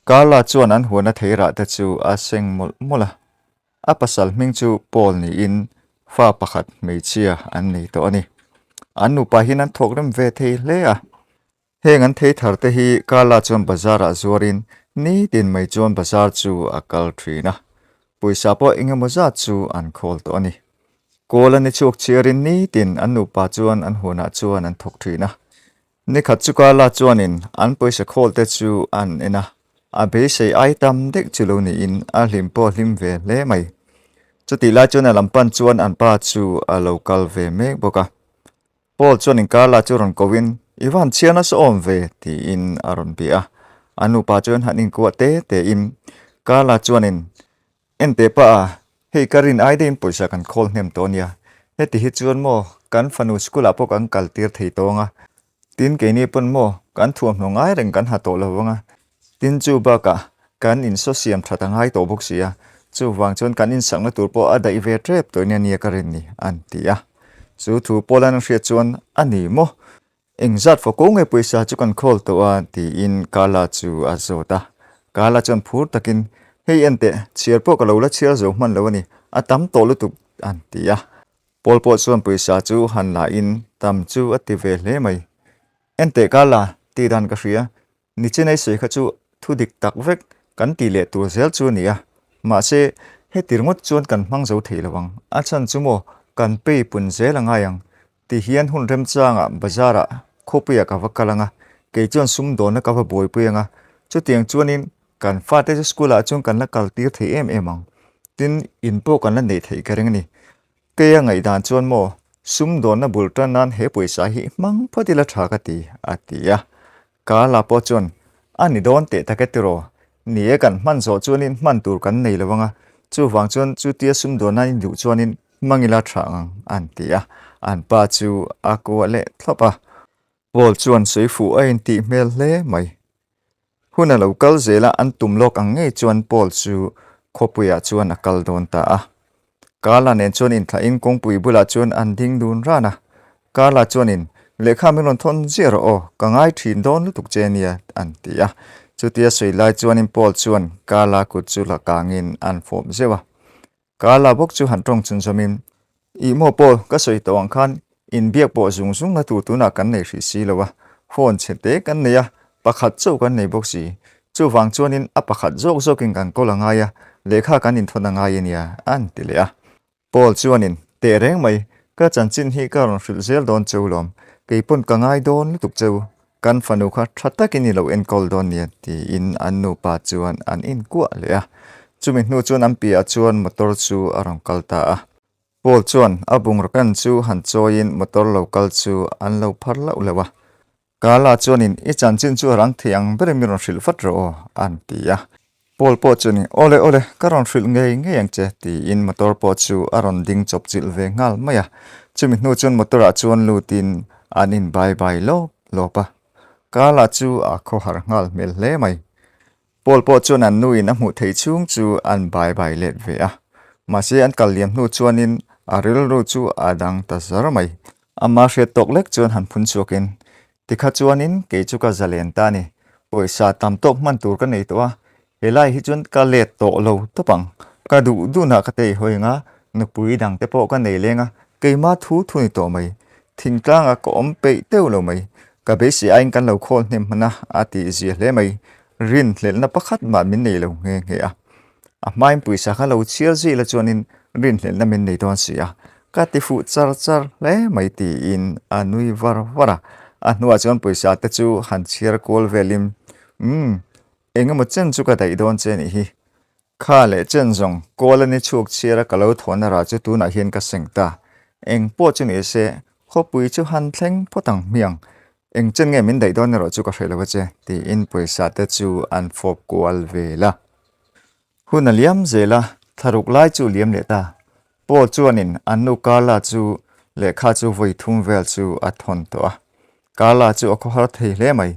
Carla chuan an huana theirah te chu a seng mawlh mawlh a. A pasal hming chu Paul niin fa pakhat hmeichhia an nei tawh a ni. An nupa hian an thawk rem ve thei hle a. Heng an thei thar te hi Carla chuan bazar ah zuarin nitin mai chuan bazar chu a kal thin a. Pawisa pawh eng emaw zat chu an khawl tawh a ni. Kawl a ni chhuak chhiarin nitin an nupa chuan an huanah chuan an thawk thin a. Nikhat chu Carla chuanin an pawisa khawl te chu an en a, a beisei ai tam deuh chu lo niin a hlim pawh a hlim ve hle mai. Chutih lai chuan a lam pan chuan an pa chu a lo kal ve mek bawk a. Paul chuanin Carla chu rawn kohin, I van chhiar nasa awm ve, tiin a rawn bia a. A nupa chuan han inkuah te tein Carla chuanin, En teh pa a, hei ka rin ai deuhin pawisa kan khawl hnem tawh ania. Heti hi chuan maw kan fanu school ah pawh kan kal tir thei tawh ang a, tin keini pawn maw kan thuamhnaw ngai reng kan ha tawh lo ang a, tin chu bakah kan insaw siam that a ngai tawh bawk si a, chuvang chuan kan insakna tur pawh a daih ve tep tawh in ania ka rin ni an ti a. Chu thu Paul-a'n a hriat chuan a ni maw? Engzat fawh ko nge pawisa chu kan khawl tawh a? tiin Carla chu a zawt a. Carla chuan phur takin, Hei enteh, chhiar pawh ka lo la chhiar zo hman lo a ni, a tam tawh lutuk an ti a. Paul pawh chuan pawisa chu han la in tam chu a ti ve hle mai. Enteh Carla, tih dan ka hria, Nichinai sawi kha chu thu dik tak vek kan tih leh tur zel chu a ni a, mahse heti ringawt chuan kan hmang zo thei lo ang, a chhan chu maw kan pay pun zel a ngai ang ti hian hun remchangah bazarah khawpuiah ka va kal ang a, kei chuan sumdawnna ka va buaipui ang a, chutiang chuanin kan fate chu school ah chuan kan la kal tir thei em em ang, tin in pawh kan la neih theih ka ring a ni. Keia ngaihdan chuan maw, sumdawnna bul tan nan he pawisa hi hmang phawt ila tha ka ti, a ti a. Carla pawh chuan, A ni dawn teh tak e tiraw, ni e kan hman zawh chuanin hman tur kan nei lo anga, chuvang chuan chutia sumdawnna in duh chuanin hmang ila tha ang, an ti a. An pa chu a kuah leh thlawp a. Paul chuan sawi fuh a intih hmel hle mai. Hun a lo kal zel a, an tum lawk ang ngei chuan Paul chu khawpuiah chuan a kal dawn ta a. Carla nen chuan inthlahin kawngpui bulah chuan an ding dun ran a. Carla chuanin, Lehkha min rawn thawn ziah rawh aw, ka ngai thin dawn lutuk che ania, an ti a. Chutia sawi lai chuanin Paul chuan Carla kut chu la kangin an fawp zeuh a. Carla bawk chu han tawng chhun zawmin, Ih maw Paul, ka sawi tawh ang khan inbiak pawh zung zung na tur tunah kan nei hrih si lo a, phone chhe te kan nei a, pakhat chauh kan nei bawk si. Chuvang chuanin a pakhat zawk zawkin kan kawl a ngai a, lehkha kan inthawn a ngai ania, an ti leh a. Paul chuanin, Teh reng mai, ka chanchin hi ka rawn hrilh zel dawn cheu lawm, kei pawn ka ngai dawn lutuk cheu, kan fanu kha tha takin i lo enkawl dawn nia, tiin an nupa chuan an inkuah leh a. Chumi hnu chuan an piahah chuan motor chu a rawn kal ta a. Paul chuan a bungraw ken chu han chawiin motor lo kal chu an lo phar lauh lauh a. Carla chuanin, I chanchin chu a rang thei ang berin min rawn hrilh vat rawh aw, an ti a. Paul pawh chuanin, Awle awle, ka rawn hrilh ngei ngei ang che, tiin motor pawh chu a rawn ding chawp chilh ve nghal mai a. Chumi hnu chuan motor ah chuan lutin an in bai bai lawp lawp a. Carla chu a khawhar nghal hmel hle mai. Paul pawh chuan an nuin a hmuh theih chhung chu an bai bai let ve a. Mahse an kal liam hnu chuanin a rilru chu a dang ta zar mai. Ama hriat tawk lek chuan han phun chhuakin, Tikha chuanin kei chu ka zalen ta a ni. Pawisa tam tawk hman tur ka nei tawh a, helai hi chuan ka let tawh lo tawp ang. Ka duh duhnah ka tei hawi ang a, nupui dang te pawh ka nei leng a, keima thu thu ni tawh mai. Thingtlangah ka awm peih deuh lo mai. Ka beisei aiin kan lo khawl hnem hman a, a tih zia hle mai. Rinhlelhna pakhat mah min nei lo nghe nghe a. A hmain pawisa kha lo chhiar zui la chuanin rinhlelhna min nei dawn si a. Ka ti fuh char char hle mai tiin a nui var var a. A hnuah chuan pawisa te chu han chhiar kual velin, Umm, engemaw chen chu ka daih dawn che nih hi. Kha leh chen zawng, kawl a ni chhuak chhiar a ka lo thawhna rah chu tunah hian ka seng ta. Eng pawh chu ni se, khawpui chu han thleng phawt ang hmiang. Eng chen nge min daih dawn erawh chu ka hre lo a che, tiin pawisa te chu an fawp kual vel a. Hun a liam zel a, thlaruk lai chu liam leh ta. Paul chuanin an nu Carla chu lehkha chu vawi thum vel chu a thawn tawh a. Carla chu a khawhar thei hle mai.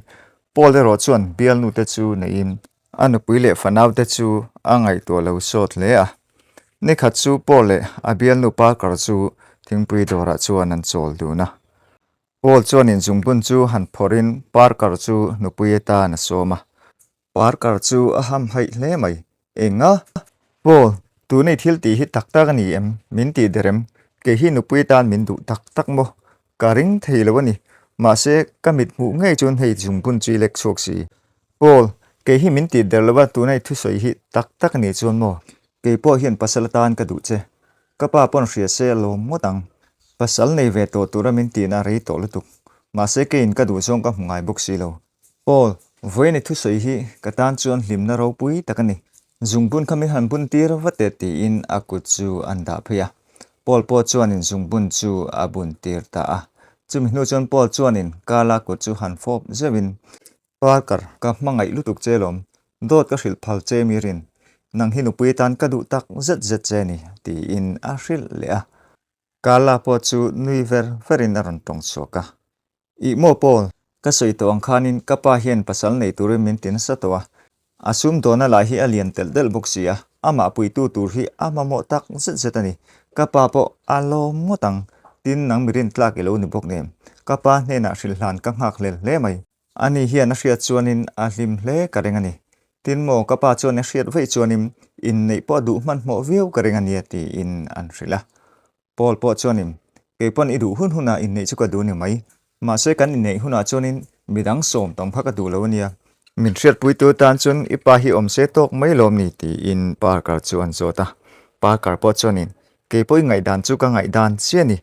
Paul erawh chuan bialnu te chu neiin A nupui leh fanaute chu a ngaihtuah lo sawt hle a. Nikhat chu Paul leh a bialnu Parker chu thingpui dawrah chuan an chawl dun a. Paul chuan inzungbun chu han phawrhin Parker chu nupui atan a sawm a. Parker chu a hamhaih hle mai. Enga? Paul, tuna i thil tih hi tak tak a ni em? Min tih der em? Kei hi nupui tan min duh tak tak maw? Ka ring thei lo a ni. Mahse, ka mit hmuh ngei chuan hei zungbun chu i lek chhuak si. Paul, kei hi min tih der lo a, tuna i thusawi hi tak tak a nih chuan maw? Kei pawh hian pasal atan ka duh che. Ka pa pawn hria se a lawm ngawt ang. Pasal nei ve tawh tura min tihna a rei tawh lutuk. Mahse, keiin ka duh zawng ka hmu ngai bawk si lo. Paul, vawiin i thusawi hi ka tan chuan hlimna ropui tak a ni. Zungbun kha min han bun tir vat e tiin a kut chu an dah phei a. Paul pawh chuanin zungbun chu a bun tir ta a. Chumi hnu chuan Paul chuanin Carla kut chu han fawp zeuhin, Parker, ka hmangaih lutuk che lawm. Dawt ka hrilh phal che mi rin. Nang hi nupui atan ka duh tak zet zet che ni, tiin a hrilh leh a. Carla pawh chu nui ver verin a rawn tawng chhuak a. Ih maw Paul, ka sawi tawh ang khanin ka pa hian pasal nei turin min ti nasa tawh a, a sum dawhna lah hi a lian telh delh bawk si a, amah puitu tur hi a mamawh tak zet zet a ni. Ka pa pawh a lawm ngawt ang, tin nang mi rintlak i lo ni bawk nen. Ka pa hnenah hrilhhlan ka nghak hlel hle mai. Ani hian a hriat chuanin a hlim hle ka ring a ni. Tin maw ka pa chuan a hriat vaih chuanin inneih pawh a duh hmanhmawh viau ka ring a nia tiin an hrilh a. Paul pawh chuanin, Kei pawn i duh hun hunah inneih chu ka duh ni mai. Mahse kan inneih hunah chuanin midang sawm tam kha ka duh lo a nia. Min hriatpuitu tan chuan i pa hi awm se tawk mai lawm ni tiin Parker chu an zawt a. Parker pawh chuanin, Kei pawh i ngaihdan chu ka ngaihdan chiah a ni.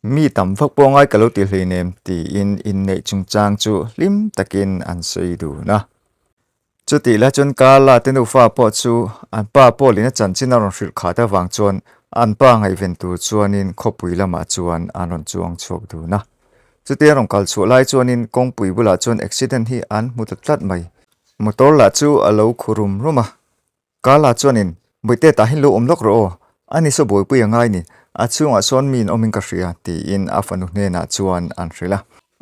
Mi tam vak pawh ngai ka lo ti hleinem tiin inneih chungchang chu hlim takin an sawi dun a. Chutih lai chuan Carla te nufa pawh chu an pa Paul-in a chanchin a rawn hrilh khat avang chuan an pa ngaihven tur chuanin khawpui lamah chuan an rawn chuang chhuak dun a. Chutia rawn kal chhuah lai chuanin kawngpui bulah chuan accident hi an hmu ta tlat mai. Motor lah chu a lo khu rum rum a. Carla chuanin, Bawihte tah hian lo awm lawk rawh aw, ani saw buaipui a ngai ni, a chhungah sawn mi in awmin ka hria, tiin a fanu hnenah chuan an hrilh a.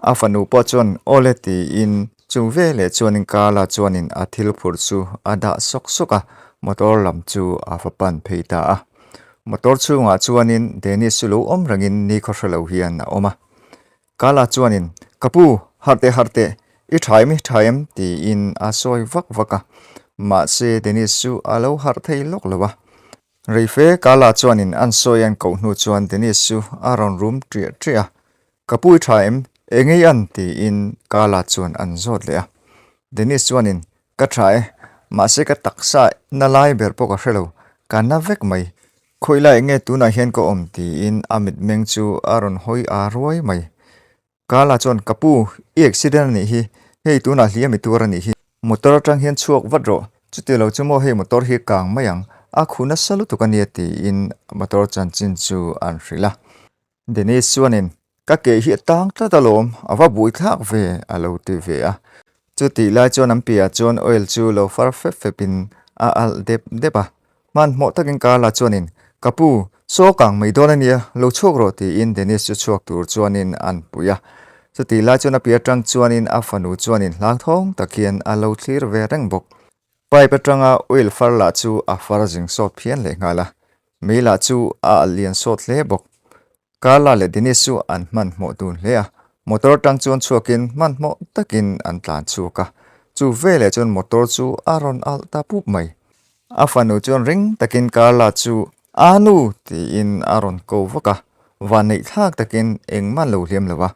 A fanu pawh chuan, Aw le, tiin chu veleh chuanin Carla chuanin a thil phur chu a dah sawk sawk a, motor lam chu a va pan phei ta a. Motor chhungah chuanin Dennis chu lo awm rengin nikhaw hre lo hian a awm a. Kala chuanin, Ka pu, harh teh harh teh, i tha em i tha em? tiin a sawi vak vak a. Mahse, Dennis chu a lo harh thei lawk lo a. Reife Kala chuanin an sawi an koh hnu chuan Dennis chu a rawn rum ṭiah ṭiah a. Ka pu i tha em? Eng ei an? tiin Kala chuan an zawt leh a. Dennis chuanin, Ka tha e, mahse ka taksa na lai ber pawh ka hre lo, ka na vek mai. Khawilai enge tunah hian ka awm tiin a mitmeng chu a rawn hawi a ruai mai. Kala chuan ka pu, i accident a nih hi, hei tunah hliam i tuar a nih hi. Motor atang hian chhuak vat rawh, chuti lo chu maw hei motor hi kang mai ang, a khu nasa lutuk a nia tiin motor chanchin chu an hrilh a. Dennis chuanin, Ka ke hi a tang tlat alawm, a va bui thlak ve, a lo ti ve a. Chutih lai chuan an piahah chuan oil chu lo far fep fepin a alh dep dep a. Hmanhmawh takin Carla chuanin, Ka pu, saw kang mai dawn a nia, lo chhuak rawh tiin Dennis chu chhuak tur chuanin an pui a. Chutih lai chuan a piah atang chuanin a fanu chuanin hlauthawng tak hian a lo thlir ve reng bawk. Pipe atanga oil far lah chu a far zing sawt phian leh nghal a, mei lah chu a alh lian sawt hle bawk. Carla leh Dennis chu an hmanhmawh dun hle a, motor atang chuan chhuakin hmanhmawh takin an tlan chhuak a, chu veleh chuan motor chu a rawn alh ta pup mai. A fanu chuan ring takin Carla chu, A nu! tiin a rawn ko vak a, vanneih thlak takin engmah lo hliam lo a.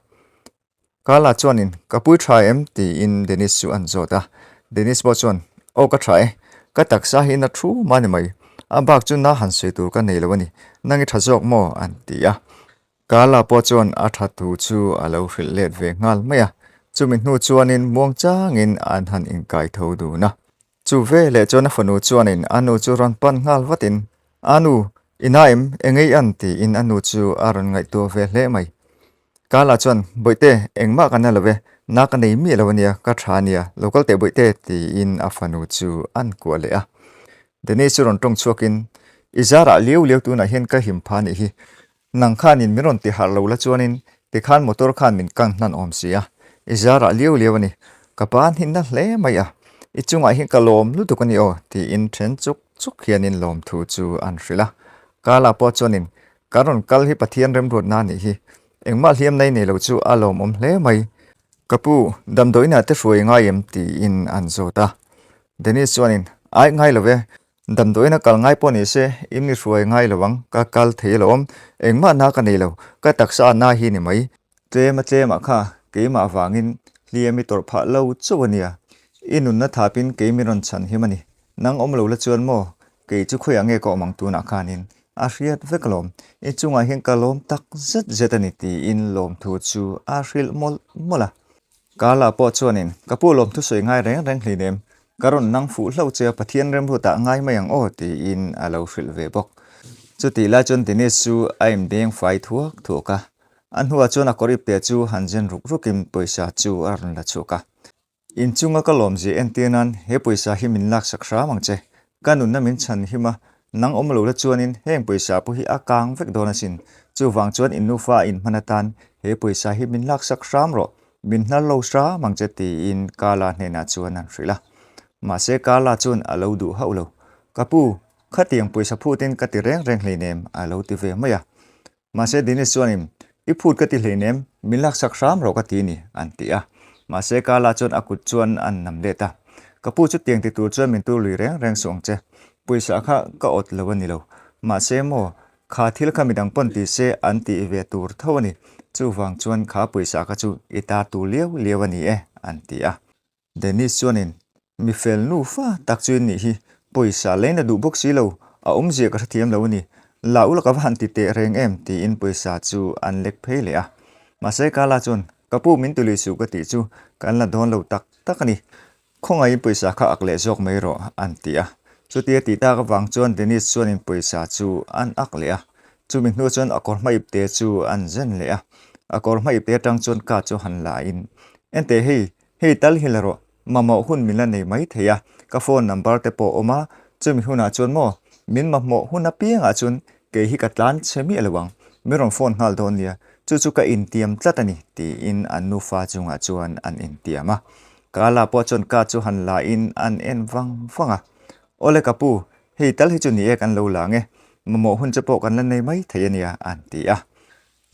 Carla chuanin, Ka pui tha em? tiin Dennis chu an zawt a. Dennis pawh chuan, Aw ka tha e, ka taksa hi na thu mah ni mai, a bak chu na han sawi tur ka nei lo a ni, nang i tha zawk maw? an ti a. Carla pawh chuan a tha thu chu a lo hrilh let ve nghal mai a, chumi hnu chuanin muang changin an han inkai tho dun a. Chu veleh chuan a fanu chuanin a nu chu rawn pan nghal vatin, A nu, i na em? Engei an? tiin a nu chu a rawn ngaihtuah ve hle mai. Kala chuan, Bawihte, engmah ka na lo e, na ka nei miah lo ania, ka tha ania, lo kal teh Bawihte, tiin a fanu chu an kuah leh a. Denise chu rawn tawng chhuakin, I zarah liau liau tunah hian ka him pha nih hi, nang khanin min rawn ti harh lo la chuanin tikhan motor khan min kang hnan awm si a, i zarah liau liau a ni, ka pa hnin na hle mai a, i chungah hian ka lawm lutuk a ni aw, tiin then chuk chuk hianin lawmthu chu an hrilh a. Kala pawh chuanin, Ka rawn kal hi Pathian remruatna a nih hi. Engmah hliam nei nei lo chu a lawmawm hle mai. Ka pu, damdawiinah te hruai ngai em? tiin an zawt a. Dennis chuanin, Aih ngai lo e, damdawiin a kal ngai pawh ni se, i mi hruai ngai lo ang, ka kal thei alawm, engmah na ka nei lo, ka taksa a na hi ni mai. Tlem a tlemah kha keimah avangin hliam i tawrh phah lo chauh a nia, i nunna thapin kei min rawn chhan him a ni. Nang awm lo la chuan maw, kei chu khawiah nge ka awm ang tunah khanin a hriat vek alawm, i chungah hian ka lawm tak zet zet a ni tiin lawmthu chu a hrilh mawlh mawlh a. Carla pawh chuanin, Ka pu lawmthu sawi ngai reng reng hleinem, ka rawn nang fuh hlauh che a Pathian remrutah ngai mai ang aw tiin a lo hrilh ve bawk. Chutih lai chuan Denise chu a inbeng fai thuak thuak a, a hnuah chuan a kawr ipte chu han zen ruk rukin pawisa chu a rawn la chhuak a. Inchunga ka lawmzia entir nan he pawisa hi min laksak hram ang che. Ka nunna min chhan him a, nang awm lo la chuanin heng pawisa pawh hi a kang vek dawn asin. Chuvang chuan in nufa a inhman atan he pawisa hi min laksak hram rawh, min hnar lo hram ang che tiin Carla hnenah chuan an hrilh a. Mahse Carla chuan a lo duh hauh lo. Ka pu, khatiang pawisa phutin ka ti reng reng hleinem a lo ti ve mai a. Mahse Dennis chuanin, I phut ka ti hleinem, min laksak hram rawh ka ti ni, an ti a. Mahse Carla chuan a kut chuan an nam let a. Ka pu chu tiang ti tur chuan min tur lui reng reng suh ang che. Pawisa kha ka awt lo a ni lo. Mahse maw, kha thil kha midang pawn ti se an tih ve tur tho a ni. Chuvang chuan kha pawisa kha chu i tar tur liau liau a ni e, an ti a. Dennis chuanin, Mi fel nufa tak chu in nih hi, pawisa leina duh bawk si lo, a awmzia ka hrethiam lo a ni. La ula ka va han ti teh reng em? tiin pawisa chu an lek phei leh a. Mahse Carla chuan, Ka pu min tului suh ka tih chu kan la dawn lo tak tak a ni. Khawngaihin pawisa kha ak leh zawk mai rawh, an ti a. Chutia tih tak avang chuan Dennis chuanin pawisa chu an ak leh a. Chumi hnu chuan a kawr hma ipte chu an zen leh a. A kawr hma ipte atang chuan card chu han la in, Enteh hei, Hei tal hi la rawh, mamawh hun min la nei mai thei a, ka phone number te pawh awm a, chumi hunah chuan maw, min mamawh hun apiangah chuan kei hi ka tlan chhe miah lo ang, min rawn phone nghal dawn nia, chu chu ka intiam tlat a ni, tiin an nufa chungah chuan an intiam a. Carla pawh chuan card chu han la in an en vang vang a, Awle ka pu, hei tal hi chu ni e kan lo la ang e, mamawh hun che pawh kan la nei mai thei a nia, an ti a.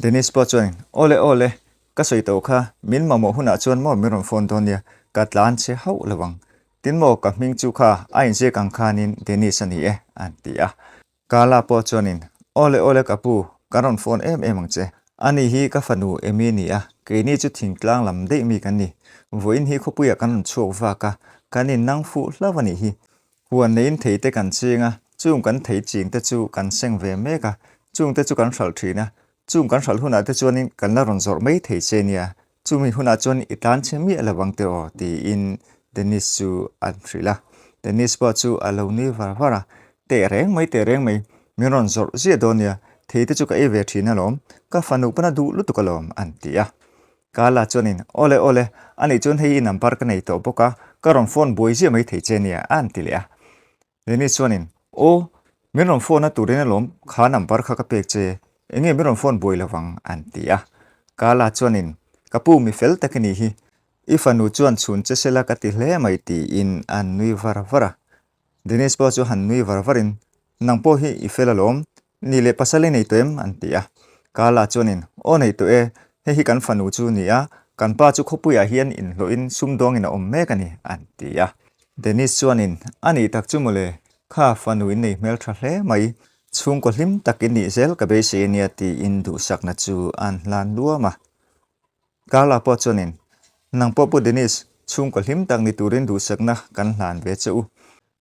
Dennis pawh chuan, Awle awle, ka sawi tawh kha, min mamawh hunah chuan maw min rawn phone dawn nia, ka tlan che hauh lo ang. Tin maw ka hming chu kha a inziak ang khanin Dennis a ni e, an ti a. Carla pawh chuanin, Awle awle ka pu, kan rawn phone em em ang che. Ani hi ka fanu Amy ni a, keini chu thingtlang lam daih mi kan ni. Vawiin hi khawpuiah kan rawn chhuak vak a, kan innang fuh hlauh a nih hi. Huan neiin thei te kan ching a, chung kan thei ching te chu kan seng ve mek a, chung te chu kan hralh thin a, chung kan hralh hunah te chuanin kan la rawn zawrh mai thei che nia, chumi hunah chuan i tlan chhe miah lo ang tiraw tiin Dennis chu a hrilh a, Dennis pawh chu a lo nui var var a, teh reng mai teh reng mai, min rawn zawrh ziah dawn nia, thei te chu ka ei ve thin alawm, ka fanu pawn a duh lutuk alawm an ti a. Carla chuanin, Awle awle, anih chuan hei i number ka nei tawh bawk a, ka rawn phone buai ziah mai thei che nia, a han ti leh a. Dennis chuanin, Aw, min rawn phone a turin alawm, kha number kha ka pek che, enge min rawn phone buai lovang, an ti a. Carla chuanin, Ka pu mi fel tak i nih hi, i fanu chuan chhun che sela ka ti hle mai tiin an nui var var a. Dennis pawh chu han nui var varin, Nang pawh hi i fel alawm, ni leh pasal i nei tawh em? an ti a. Carla chuanin, Aw nei tawh e, hei hi kan fanu chu ni a, kan pa chu khawpuiah hian inhlawhin sumdawngin a awm mek a ni, an ti a. Dennis chuanin, A nih tak chu mawle, kha fanu in nei hmeltha hle mai, chhungkaw hlim tak i nih zel ka beisei a nia tiin duhsakna chu an hlan luam a. Carla pawh chuanin, Nang pawh Pu Dennis, chhungkaw hlim tak ni turin duhsakna kan hlan ve che u.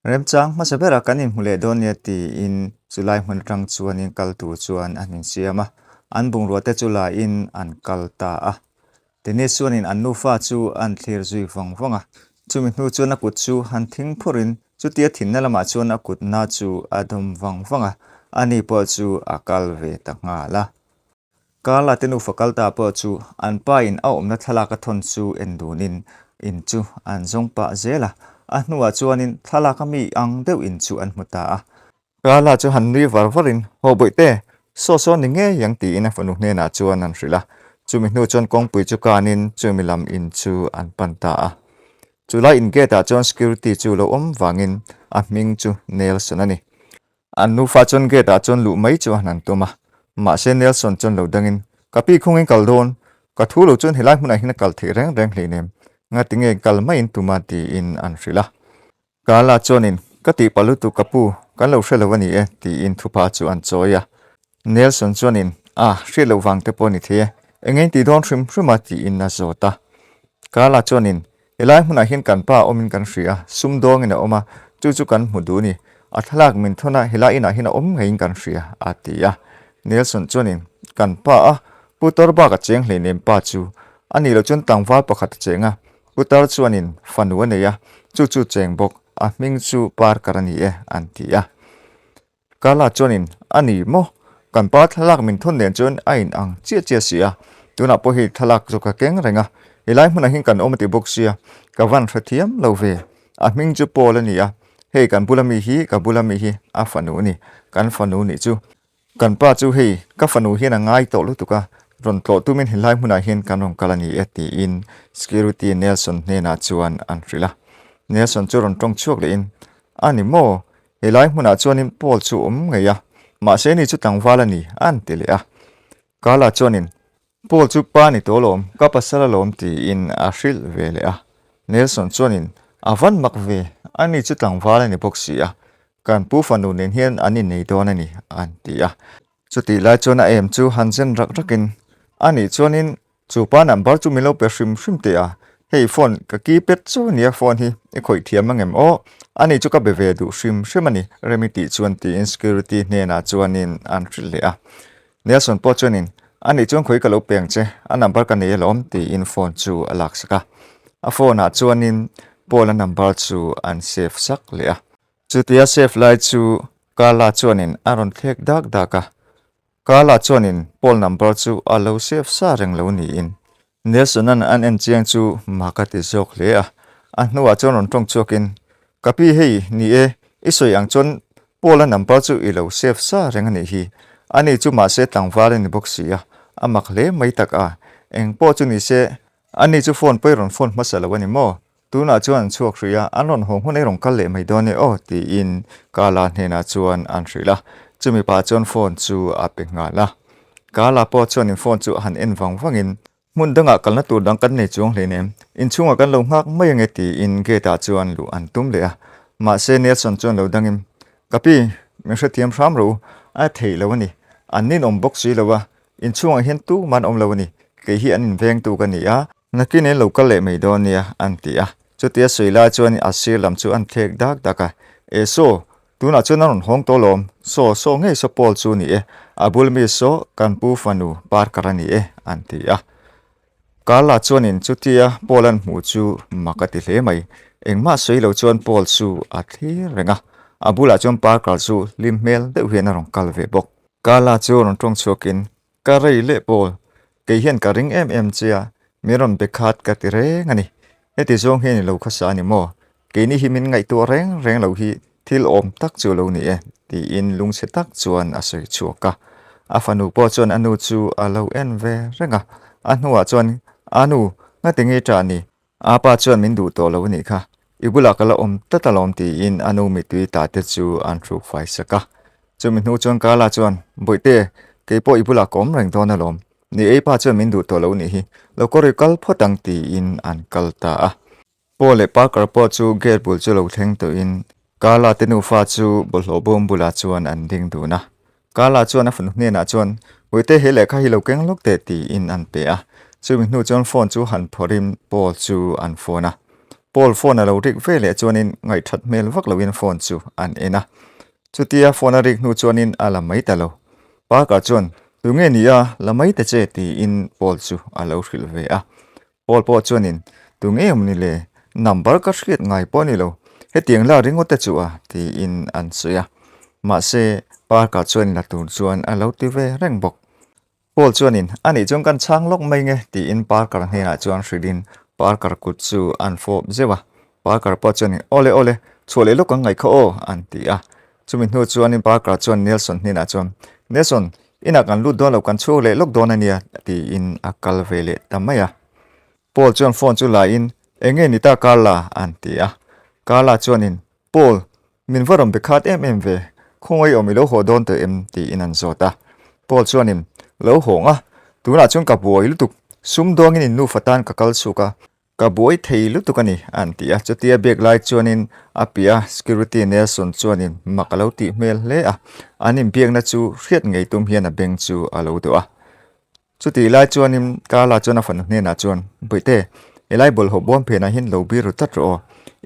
Remchang hmasa berah kan inhmu leh dawn nia tiin chulai hmun atang chuanin kal tur chuan an insiam a, an bungrua te chu lain an kal ta a. Dennis chuanin an nufa chu an thlir zui vawng vawng a, chumi hnu chuan a kut chu han thing phurin chutia thinna lamah chuan a kutna chu a dawm vang vang a, ani pawh chu a kal ve ta nghal a. Carla te nufa kal ta pawh chu an pa in a awmna thlalak a thawn chu en dunin in chu an zawng pah zel a, a hnuah chuanin thlalak a mi ang deuh in chu an hmu ta a. Carla chu han nui var varin, Haw bawihte, saw saw ni ngei ang tiin a fanu hnenah chuan an hrilh a, chumi hnu chuan kawngpui chu kanin chumi lam in chu an pan ta a. Chulai in gate ah chuan security chu lo awm vangin a hming chu Nelson a ni. An nufa chuan gate ah chuan luh mai chu an han tum a, mahse Nelson chuan lo dangin, Ka pi khungin kal dawn, ka thu lo chuan helai hmunah hian a kal theih reng reng hleinem, ngatinge kal maiin tum a tiin an hrilh a. Carla chuanin, Ka tihpalh lutuk ka pu, kan lo hre lo a ni e, tiin thupa chu an chawi a. Nelson chuanin, A, hriat loh vang te pawh a ni thei e, eng nge in tih dawn hrim hrim a, tiin a zawt a. Carla chuanin, Helai hmunah hian kan pa awmin kan hria a, sum dawngin a awm a, chu chu kan hmu duh a ni. A thlalak min thawn a, helai inah hian a awm ngeiin kan hria, a ti a. Nelson chuanin, Kan pa a, Putar bak a cheng hleinem pa chu. A nih loh chuan tlangval pakhat a cheng a, Putar chuanin fanu a nei a, chu chu cheng bawk, a hming chu Parker a ni e, an ti a. Carla chuanin, A ni maw? Kan pa thlalak min thawn nen chuan a in ang chiah chiah si a, tunah pawh hei thlalak chu ka keng reng a, helai hmunah hian kan awm a ti bawk sia, ka van hrethiam lo ve. A hming chu Paul a ni a, hei kan bula mi hi ka bula mi hi a fanu a ni, kan fanu nih chu. Kan pa chu hei ka fanu hian a ngai tawh lutuk a, rawn tlawh tumin helai hmunah hian kan rawn kal a ni e tiin Security Nelson hnenah chuan an hrilh a. Nelson chu rawn tawng chhuak lehin, A ni maw? Helai hmunah chuanin Paul chu awm ngei a, mahse ni chu tlangval a ni a an ti leh a. Carla chuanin, Paul chu pa ni tawh alawm, ka pasal alawm tiin a hrilh ve leh a. Nelson chuanin, A van mak ve, ani chu tlangval a ni bawk si a, kan pu fanu nen hian an innei dawn a ni an ti a. Chutih lai chuan a em chu han zen rak rakin, Anih chuanin Chu pa number chu min lo pe hrim hrim teh a, hei phone ka keypad chu nia phone hi i khawih thiam angem aw, ani chu ka be ve duh hrim hrim a ni Remi tih chuan tiin security hnenah chuanin an hrilh leh a. Nelson pawh chuanin ani chuan khawi ka lo pe ang che, a number ka nei alawm tiin phone chu a laksak a. A phone ah chuanin Paul-a number chu an save sak leh a. Chutia save lai chu Carla chuanin a rawn thlek dak dak a, Carla chuanin Paul number chu a lo save sa reng lo niin Nelson-a'n an en chiang chu mak a ti zawk hle a. A hnuah chuan rawn tawng chhuakin, Ka pi hei, ni e, i sawi ang chuan Paul-a number chu i lo save sa reng a nih hi. Ani chu mahse tlangval a ni bawk si a, a mak hle mai tak a. Eng pawh chu ni se, ani chu phone pawh i rawn phone hmasa lo a ni maw? Tunah chuan an chhuak hrih a, an rawn haw hmun ei rawn kal leh mai dawn e aw tiin Kala hnenah chuan an hrilh a, chumi pah chuan phone chu a pe nghal a. Kala pawh chuanin phone chu a han en vang vangin, Hmun dangah kalna tur dang kan nei chuang hleinem, inchhungah kan lo nghak mai ange tiin gate ah chuan luh an tum leh a. Mahse Nelson chuan lo dangin, Ka pi, min hrethiam hram rawh u, a theih lo a ni, an ninawm bawk si lo a, inchhungah hian tumah an awm lo a ni, kei hi an invengtu ka ni a, Nakin in lo kal leh mai dawn nia, an ti a. Chutia sawi lai chuan a sir lam chu an thlek dak dak a. E saw, tunah chuan a rawn hawng tawh lawm. Saw, saw ngei saw Paul chu ni e. A bul mi saw kan pu fanu Parker a ni e, an ti a. Carla chuanin chutia Paul an hmuh chu mak a ti hle mai. Engmah sawi lo chuan Paul chu a thlir reng a. A bulah chuan Parker chu hlim hmel deuh hian a rawn kal ve bawk. Carla chu rawn tawng chhuakin Ka rei leh Paul, kei hian ka ring em em che a, min rawn be khat ka ti reng a ni. Heti zawng hian i lo khawsa a ni maw? Keini hi min ngaihtuah reng reng lo hi thil awm tak chu a lo ni e, tiin lungchhe tak chuan a sawi chhuak a. A fanu pawh chuan a nu chu a lo en ve reng a, a hnuah chuan, A nu, ngati nge i ṭah ni? A pa chuan min duh tawh lo a nih kha, i bulah ka la awm tlat alawm tiin a nu mittui ta te chu an hruk fai sak a. Chumi hnu chuan Carla chuan, Bawihte, kei pawh i bulah ka awm reng dawn alawm. Ni ei pa chuan min duh tawh lo a nih hi, lo kawr i kal phawt ang tiin an kal ta a. Paul leh Parker pawh chu gate bul chu lo thleng tawhin Carla te nufa chu bawlhhlawh bawm bulah chuan an ding dun a. Carla chuan a fanu hnenah chuan, Uite he lehkha hi lo keng lawk teh tiin an pe a. Chumi hnu chuan phone chu han phawrhin Paul chu an phone a. Paul phone a lo rik ve leh chuanin ngaihthat hmel vak loin phone chu an en a. Chutia phone a rik hnu chuanin a la mai ta lo. Parker chuan, Tunge ni a, la mai ta che tiin Paul chu a lo hrilh ve a. Paul pawh chuanin, Tu nge awm ni le? Number ka hriat ngai pawh a ni lo. Hetiang la ringawt te chu a, tiin an sawi a. Mahse, Parker chuan la tur chuan a lo ti ve reng bawk. Paul chuanin, A nih chuan kan chhang lawk mai nge, tiin Parker hnenah chuan hrilhin Parker kut chu an fawp zeuh a. Parker pawh chuanin, Awle, awle, chhuah leh lawk ang ngaih kha aw, an ti a. Chumi hnu chuanin Parker chuan Nelson hnenah chuan, Nelson, inah kan lut dawn lo, kan chhuak leh lawk dawn a nia, tiin a kal ve leh ta mai a. Paul chuan phone chu la in, Eng nge ni ta Carla? an ti a. Carla chuanin, Paul, min va rawn be khat em em ve, khawngaih awm i lo haw dawn tawh em? tiin an zawt a. Paul chuanin, Lo hawng a, tunah chuan ka buai lutuk, sumdawngin in nufa tan ka kal chhuk a. Ka buai thei lutuk a ni, an ti a. Chutia biak lai chuanin a piah a security Nelson chuanin mak a lo tih hmel hle a, an inbiakna chu hriat ngei tum hian a beng chu a lo dawh a. Chutih lai chuanin Carla chuan a fanu hnenah chuan, Bawihte, helai bawlhhlawh bawm phenah hian lo bir ru tlat rawh aw,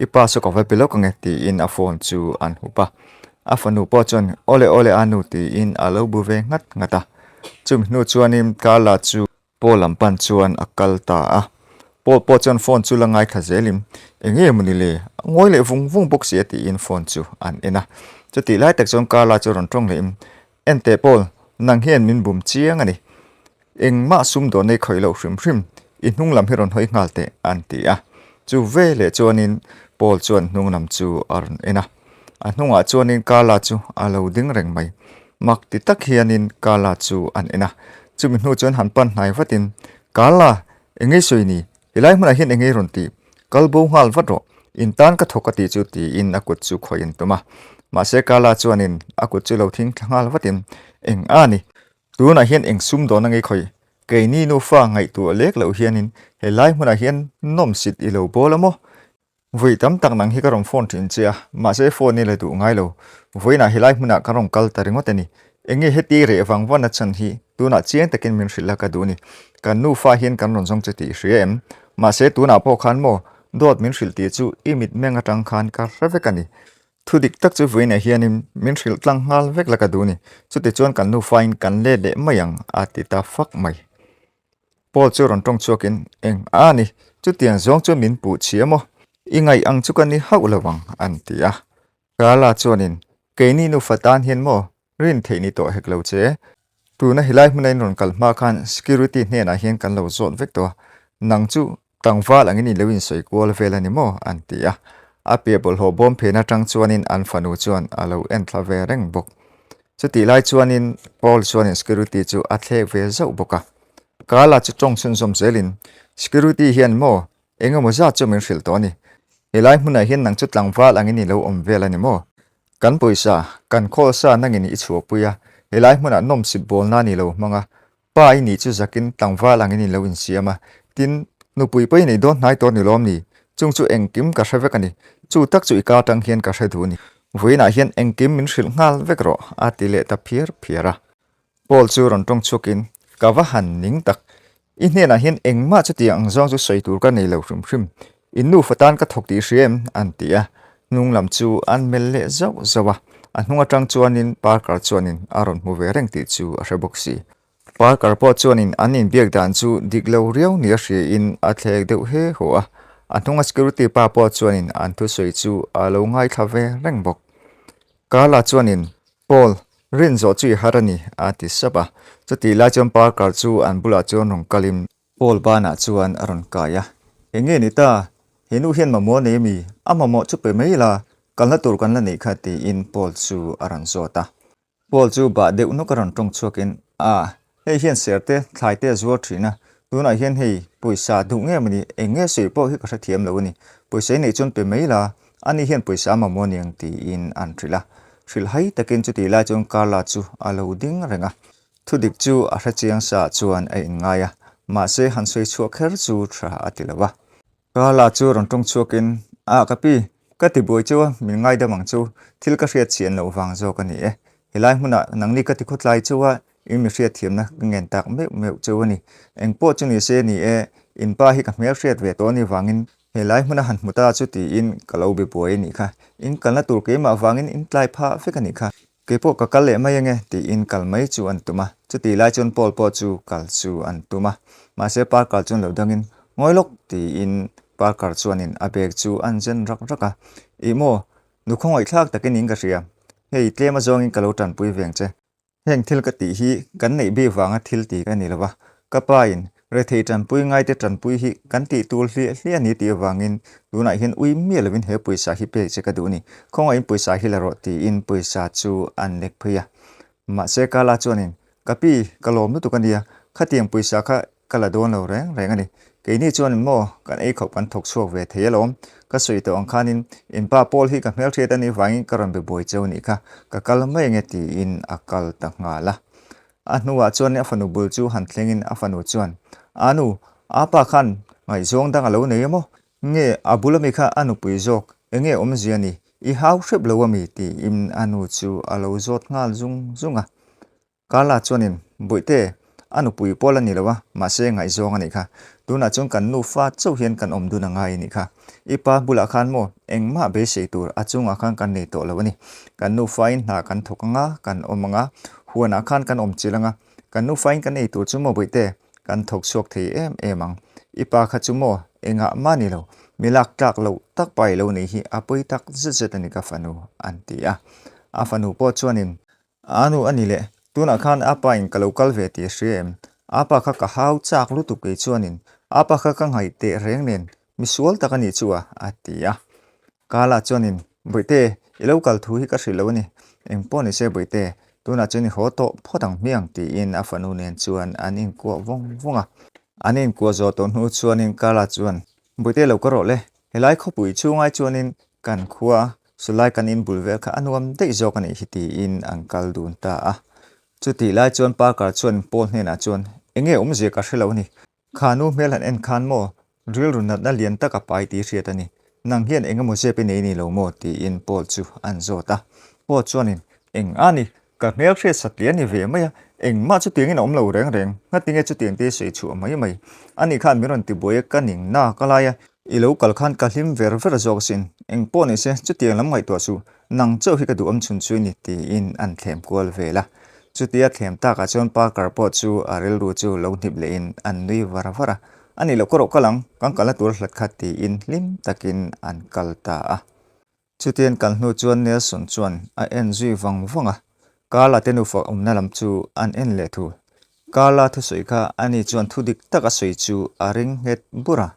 i pa saw ka va pe lawk ange, tiin a phone chu an hup a. A fanu pawh chuan, Awle awle a nu, tiin a lo bu ve nghat nghat a. Chumi hnu chuanin Carla chu Paul lam pan chuan a kal ta a. Paul pawh chuan phone chu la ngaithla zelin, Eng nge mawni le? A ngawi leh vung vung bawk si a tiin phone chu an en a. Chutih lai tak chuan Carla chu rawn tawng lehin, En teh Paul, nang hian min bum chiang a ni. Engmah sum dawn nei khawih loh hrim hrim, i hnung lam hi rawn hawi nghal teh an ti a. Chu veleh chuanin Paul chuan hnung lam chu a rawn en a. A hnungah chuanin Carla chu a lo ding reng mai. Mak ti tak hianin Carla chu an en a. Chumi hnu chuan han pan hnai vatin, Carla, eng ngei sawi ni? Helai hmunah hian eng ngei rawn ti? Kal bo nghal vat rawh. In tan ka thawk a tih chu tiin a kut chu khawih an tum a. Mahse Carla chuanin a kut chu lo thing thla nghal vatin, Eng a ni? Tunah hian eng sum dawn a ngei khawih? Keini nufa ngaihtuah lek loh hianin helai hmunah hian nawmsit i lo bawl a maw? Vawi tam tak nang hi ka rawn phone thin che a, mahse phone i la duh ngai lo. Vawiinah helai hmunah ka rawn kal ta ringawt a ni. Enge heti reh vang vana chhan hi tunah chiang takin min hrilh a ka duh ni. Kan nufa hian kan rawn zawng che tih i hria em? Mahse tunah pawh khan maw dawt min hrilh tih chu i mitmeng atang khan ka hre vek a ni. Thu dik tak chu vawiinah hianin min hrilh tlang nghal vek la ka duh ni. Chutichuan kan nufain kan let leh mai ang a ti ta fak mai. Paul chu rawn tawng chhuakin, Eng a ni, chutiang zawng chu min puh chhia maw? I ngaih ang chu ka ni hauh lo ang, an ti a. Carla chuanin, Keini nufa tan hian maw rin theih ni tawh hek lo che? Tuna helai hmuna in rawn kal hma khan security hnenah hian kan lo zawt vek tawh a, nang chu tlangval angin i lo insawi kual vel a ni maw? an ti a. A piah bawlhhlawh bawm phen atang chuanin an fanu chuan a lo en thla ve reng bawk. Chutih lai chuanin Paul chuanin security chu a thlek ve zauh bawk a. Carla chu tawng chhunzawm zelin, Security hian maw eng emaw zat chu min hrilh tawh a ni. Helai hmunah hian nang chu tlangval angin i lo awm vel a ni maw? Kan pawisa, kan khawl sa nangin i chhuahpui a, helai hmunah nawmsip bawl nan i lo hmang a, Pa i nih chu zakin tlangval angin i lo insiam a, tin, nupui pawh i nei dawn hnai tawh ni lawm ni? Chung chu engkim ka hre vek a ni. Chu tak chu i ka atang hian ka hre duh a ni. Vawiinah hian engkim min hrilh nghal vek rawh, a ti leh ta phiar phiar a. Paul chu rawn tawng chhuakin, Ka va han ning tak. I hnenah hian engmah chutiang ang zawng chu sawi tur ka nei lo hrim hrim. In nufa tan ka thawk tih hria em? an ti a. Hnung lam chu an melh leh zauh zauh a, a hnung atang chuanin Parker chuanin a rawn hmu ve reng tih chu a hre bawk si. Parker pawh chuanin an inbiak dan chu dik lo riau nia hriain a thlek deuh he haw a, a hnunga security pa pawh chuanin an thusawi chu a lo ngaithla ve reng bawk. Carla chuanin, Paul, rin zawh chu i har a ni, a ti sap a. Chutih lai chuan Parker chu an bulah chuan rawn kalin, Paul banah chuan a rawn kai a, Eng nge ni ta? He nu hian mamawh a nei ami? A mamawh chu pe mai la, kalna tur kan la neih kha tiin Paul chu a rawn zawt a. Paul chu bah deuh nawk a rawn tawng chhuakin, A, hei hian ser te, thlai te a zuar thin a, tunah hian hei pawisa duh nge mawni, eng nge sawi pawh hi ka hrethiam lo a ni. Pawisa i neih chuan pe mai la, ani hian pawisa a mamawh a niang tiin an hrilh a. Hrilhhai takin chutih lai chuan Carla chu a lo ding reng a. Thudik chu a hre chiang sa chuan a inngai a, mahse han sawi chhuah kher chu tha a ti lo a. Carla chu rawn tawng chhuakin, Ah ka pi, ka ti buai chu a, min ngaidam ang chu, thil ka hriat chian loh vang zawk a ni e. Helai hmunah nangni ka ti khawtlai chu a, in mi hriatthiamna ka ngen tak meuh meuh chu a ni. Engpawh chu ni se ni e, in pa hi ka hmelhriat ve tawh a nih vangin Helai hmuna han hmu ta chu tiin ka lo be buai a nih kha. In kalna tur keimah vangin in tlai phah vek a nih kha. Keipawh ka kal leh mai ange tiin kal mai chu an tum a. Chutih lai chuan Paul pawh chu kal chu an tum a. Mahse Parker chuan lo dangin, Ngawi lawk tiin Parker chuanin a bag chu an zen rak rak a. Ih maw, nu khawngaihthlak takin in ka hria. Hei tlem azawngin ka lo tanpui veng che. Heng thil ka tih hi kan neih bik vanga thil ti ka ni lo va, ka pa in rethei tanpui ngaite tanpui hi kan tih tur hliah hliah a ni tih avangin tunah hian ui miah lovin he pawisa hi pek che ka duh a ni, khawngaihin pawisa hi la rawh tiin pawisa chu an lek phei a. Mahse Kala chuanin, Ka pi, ka lawm lutuk a nia, khatiang pawisa kha Ka la dawn lo reng reng a ni. Keini chuan maw kan ei khawp kan thawk chhuak ve thei alawm. Ka sawi tawh ang khanin in pa Paul hi ka hmelhriat a nih vangin ka rawn be buai cheu nih kha. Ka kal mai ange tiin a kal ta nghal a. A hnuah chuan a fanu bul chu han thlengin a fanu chuan, Anu, apa khan. Ngaihzawng dang a lo nei emaw? Nge a bul ami kha a nupui zawk? Enge awmzia ni? I hau hrep lo ami? tiin a nu chu a lo zawt nghal zung zung a. Carla chuanin, Bawihte, a nupui pawl a ni lo a, mahse ngaihzawng a nih kha. Tunah chuan kan nufa chauh hian kan awm dun a ngai a nih kha. I pa bulah khan maw engmah beisei tur a chungah khan kan nei tawh lo a ni. Kan nufain hna kan thawk anga, kan awm anga, huanah khan kan awm chilh anga, kan nufain kan ei tur chu maw Bawihte, kan thawk chhuak thei em em ang. I pa kha chu maw engah mah ni lo, mi lak tlak loh tak pa i lo nei hi a pawi tak zet zet a ni ka fanu, an ti a. A fanu pawh chuanin A nu a ni le, tunah khan a pa in ka lo kal ve tih a hria em? A pa kha ka hau chak lutuk kei chuanin a pa kha ka ngaih teh reng nen misual tak a nih chu a, a ti a. Kala chuanin, Bawihte, i lo kal thu hi ka hrilh lo a ni. Engpawh ni se Bawihte, tunah chuan i haw tawh phawt ang hmiang tiin a fanu nen chuan an inkuah vawng vawng a. An inkuah zawh tawh hnu chuanin Kala chuan, Bawihte lo ka rawh le, helai khawpui chhungai chuanin kan khua Chulai kan inbul vel kha a nuam daih zawk a nih hi tiin an kal dun ta a. Chutih lai chuan Parker chuan Paul hnenah chuan, Enge awmzia ka hre lo a ni. Kha nu hmel han en khan maw rilru natna lian tak a pai tih hriat a ni. Nang hian eng emaw zep i nei ni lo maw? tiin Paul chu an zawt a. Paul chuanin, Eng a ni, ka hmel hriat satliah a ni ve mai a, engmah chutiangin a awm lo reng reng, ngatinge chutiang te sawi chhuah mai mai. Ani khan min rawn tibuai a, ka ning na ka lai a, I lo kal khan ka hlim ver ver zawk asin, eng pawh ni se chutiang lam ngaihtuah chu nang chauh hi ka duhawm chhun chu i ni tiin an thlem kual vel a. Chutia thlem takah chuan Parker pawh chu a rilru chu lo hnip lehin an nui var var a, A nih loh ka rawh kal ang, kan kalna tur hlat kha tiin hlim takin an kal ta a. Chutian kal hnu chuan Nelson chuan a en zui vang vang a, Carla te nufa awmna lam chu an en leh thul. Carla thusawi kha ani chuan thu dik tak a sawi chu a ring nghet bur a.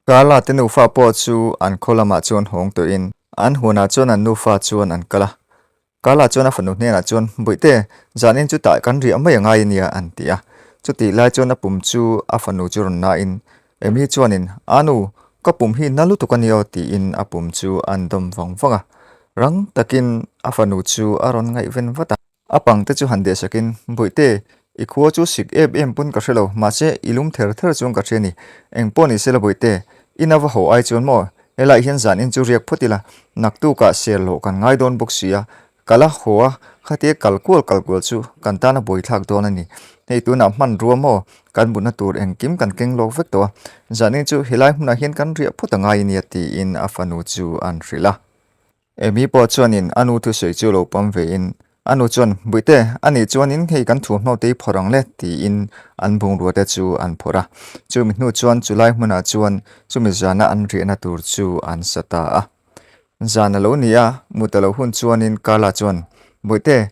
Carla te nufa pawh chu an khaw lamah chuan hawng tawhin an huanah chuan an nufa chuan an kal a. Carla chuan a fanu hnenah chuan, Bawihte, zanin chu tah kan riah mai angai ania an ti a. Chutih lai chuan a pum chu a fanu chu rawn nain Amy chuanin, A nu, ka pum hi na lutuk a nia aw tiin a pum chu an dawm vang vang a. Rang takin a fanu chu a rawn ngaihven vat a. A pang te chu han deh sakin, Bawihte, i khua chu sik em em pawn ka hre lo, mahse i lum ther ther chuan ka hria ni. Eng pawh ni sela Bawihte, i na va haw ai chuan maw? Helaiah hian zan in chu riak phawt ila, naktukah ser hlawh kan ngai dawn bawk si a, ka la haw a, khatia kal kual kal kual chu kan tana buaithlak dawn a ni. Hei tunah hmanrua maw kan mutna tur engkim kan keng lawk vek tawh a, zan in chu helai hmunah hian kan riah phawt a ngai a nia tiin a fanu chu an hrilh a. Amy pawh chuanin a nu thusawi chu lo pawm vein a nu chuan, Bawihte, a nih chuanin hei kan thuamhnaw te hi phawrh ang le, tiin an bungrua te chu an phawrh a. Chumi hnu chuan chulai hmunah chuan chumi zana an riahna tur chu an sa ta a. Zan a lo ni a, mut a lo hun chuanin Carla chuan, Bawihte,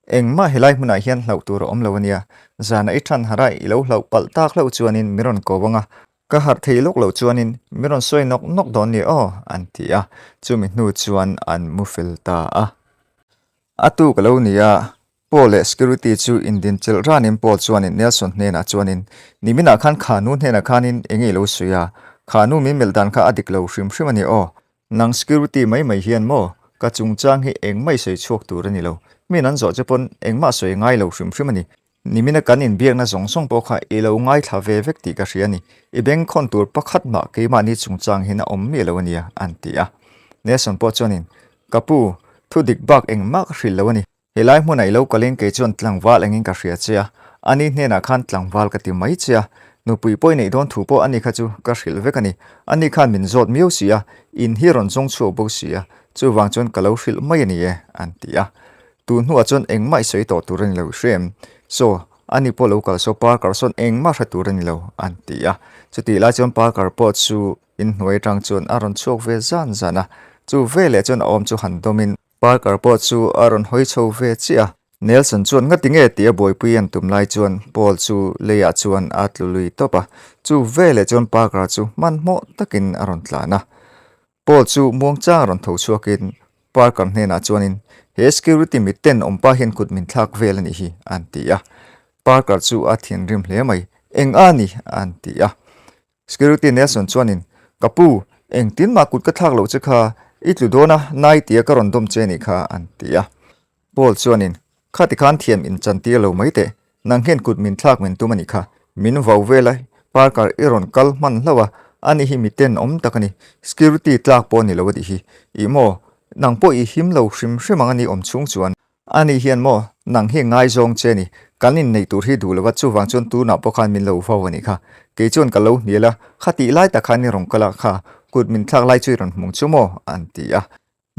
engmah helai hmunah hian hlauh tur a awm lo a nia, zana i than harh a i lo hlauh palh tak hlauh chuanin min rawn ko ang a, Ka harh thei lawk loh chuanin min rawn sawi nawk nawk dawn ni aw, an ti a, chumi hnu chuan an mu fel ta a. A tu ka lo ni a, Paul leh security chu indin chelh ranin Paul chuanin Nelson hnenah chuanin, Niminah khan kha nu hnenah khanin enge i lo sawi a, kha nu min melh dan kha a dik lo hrim hrim a ni aw, Nang security mai mai hian maw ka chungchang hi engmah i sawi chhuak tur a ni lo, min an zawh che pawn engmah sawi ngai lo hrim hrim a ni. Nimina kan inbiakna zawng zawng pawh kha i lo ngaithla ve vek tih ka hria a ni. I bengkhawn tur pakhat mah keimahni chungchang hian a awm miah lo a nia, an ti a. Nelson pawh chuanin, Ka pu, thu dik bak engmah ka hrilh lo a ni. Helai hmunah i lo kalin kei chuan tlangval engin ka hria che a, ani hnenah khan tlangval ka ti mai che a, nupui pawh i neih dawn thu pawh ani kha chu ka hrilh vek a ni. Ani khan min zawt miau si a, in hi rawn zawng chhuak bawk si a, chuvang chuan ka lo hrilh mai a ni e, an ti a. Tun hnuah chuan engmah i sawi tawh tur a ni lo i hria em? Saw, ani pawh lo kal saw Parker sawn engmah hre tur a ni lo, an ti a. Chutih lai chuan Parker pawh chu inhnuai atang chuan a rawn chhuak ve zan zan a, chu veleh chuan a awm chu han dawmin, Parker pawh chu a rawn hawi chho ve chiah a. Nelson chuan ngati nge tih a buaipui an tum lai chuan Paul chu leiah chuan a tlu lui tawp a. Chu veleh chuan Parker chu hmanhmawh takin a rawn tlan a. Paul chu muangchang a rawn tho chhuakin Parker hnenah chuanin, He security mitten awmpa hian kut min thlak vel a nih hi, an ti a. Parker chu a thinrim hle mai. Eng a ni? an ti a. Security Nelson chuanin, Ka pu, engtin mah kut ka thlak loh che kha, i tlu dawn a, nai tia ka rawn dawm che nih kha, an ti a. Paul chuanin, Khati khan thiam in chan tir lo mai teh, nang hian kut min thlak min tum a nih kha, min vau vel a, Parker i rawn kal hman hlauh a, ani hi mi tenawm tak a ni. Security tlak pawh a ni lo a tih hi. Ih maw, nang pawh i him lo hrim hrim ang a ni awm chhung chuan. Ani hian maw, nang hi ngaizawng che a ni. Kan inneih tur hi duh lo va, chuvang chuan tunah pawh khan min lo vau a nih kha. Kei chuan ka lo hnial a, khatih lai tak khan i rawn kal a, kha kut min thlak lai chu i rawn hmung chu maw? an ti a.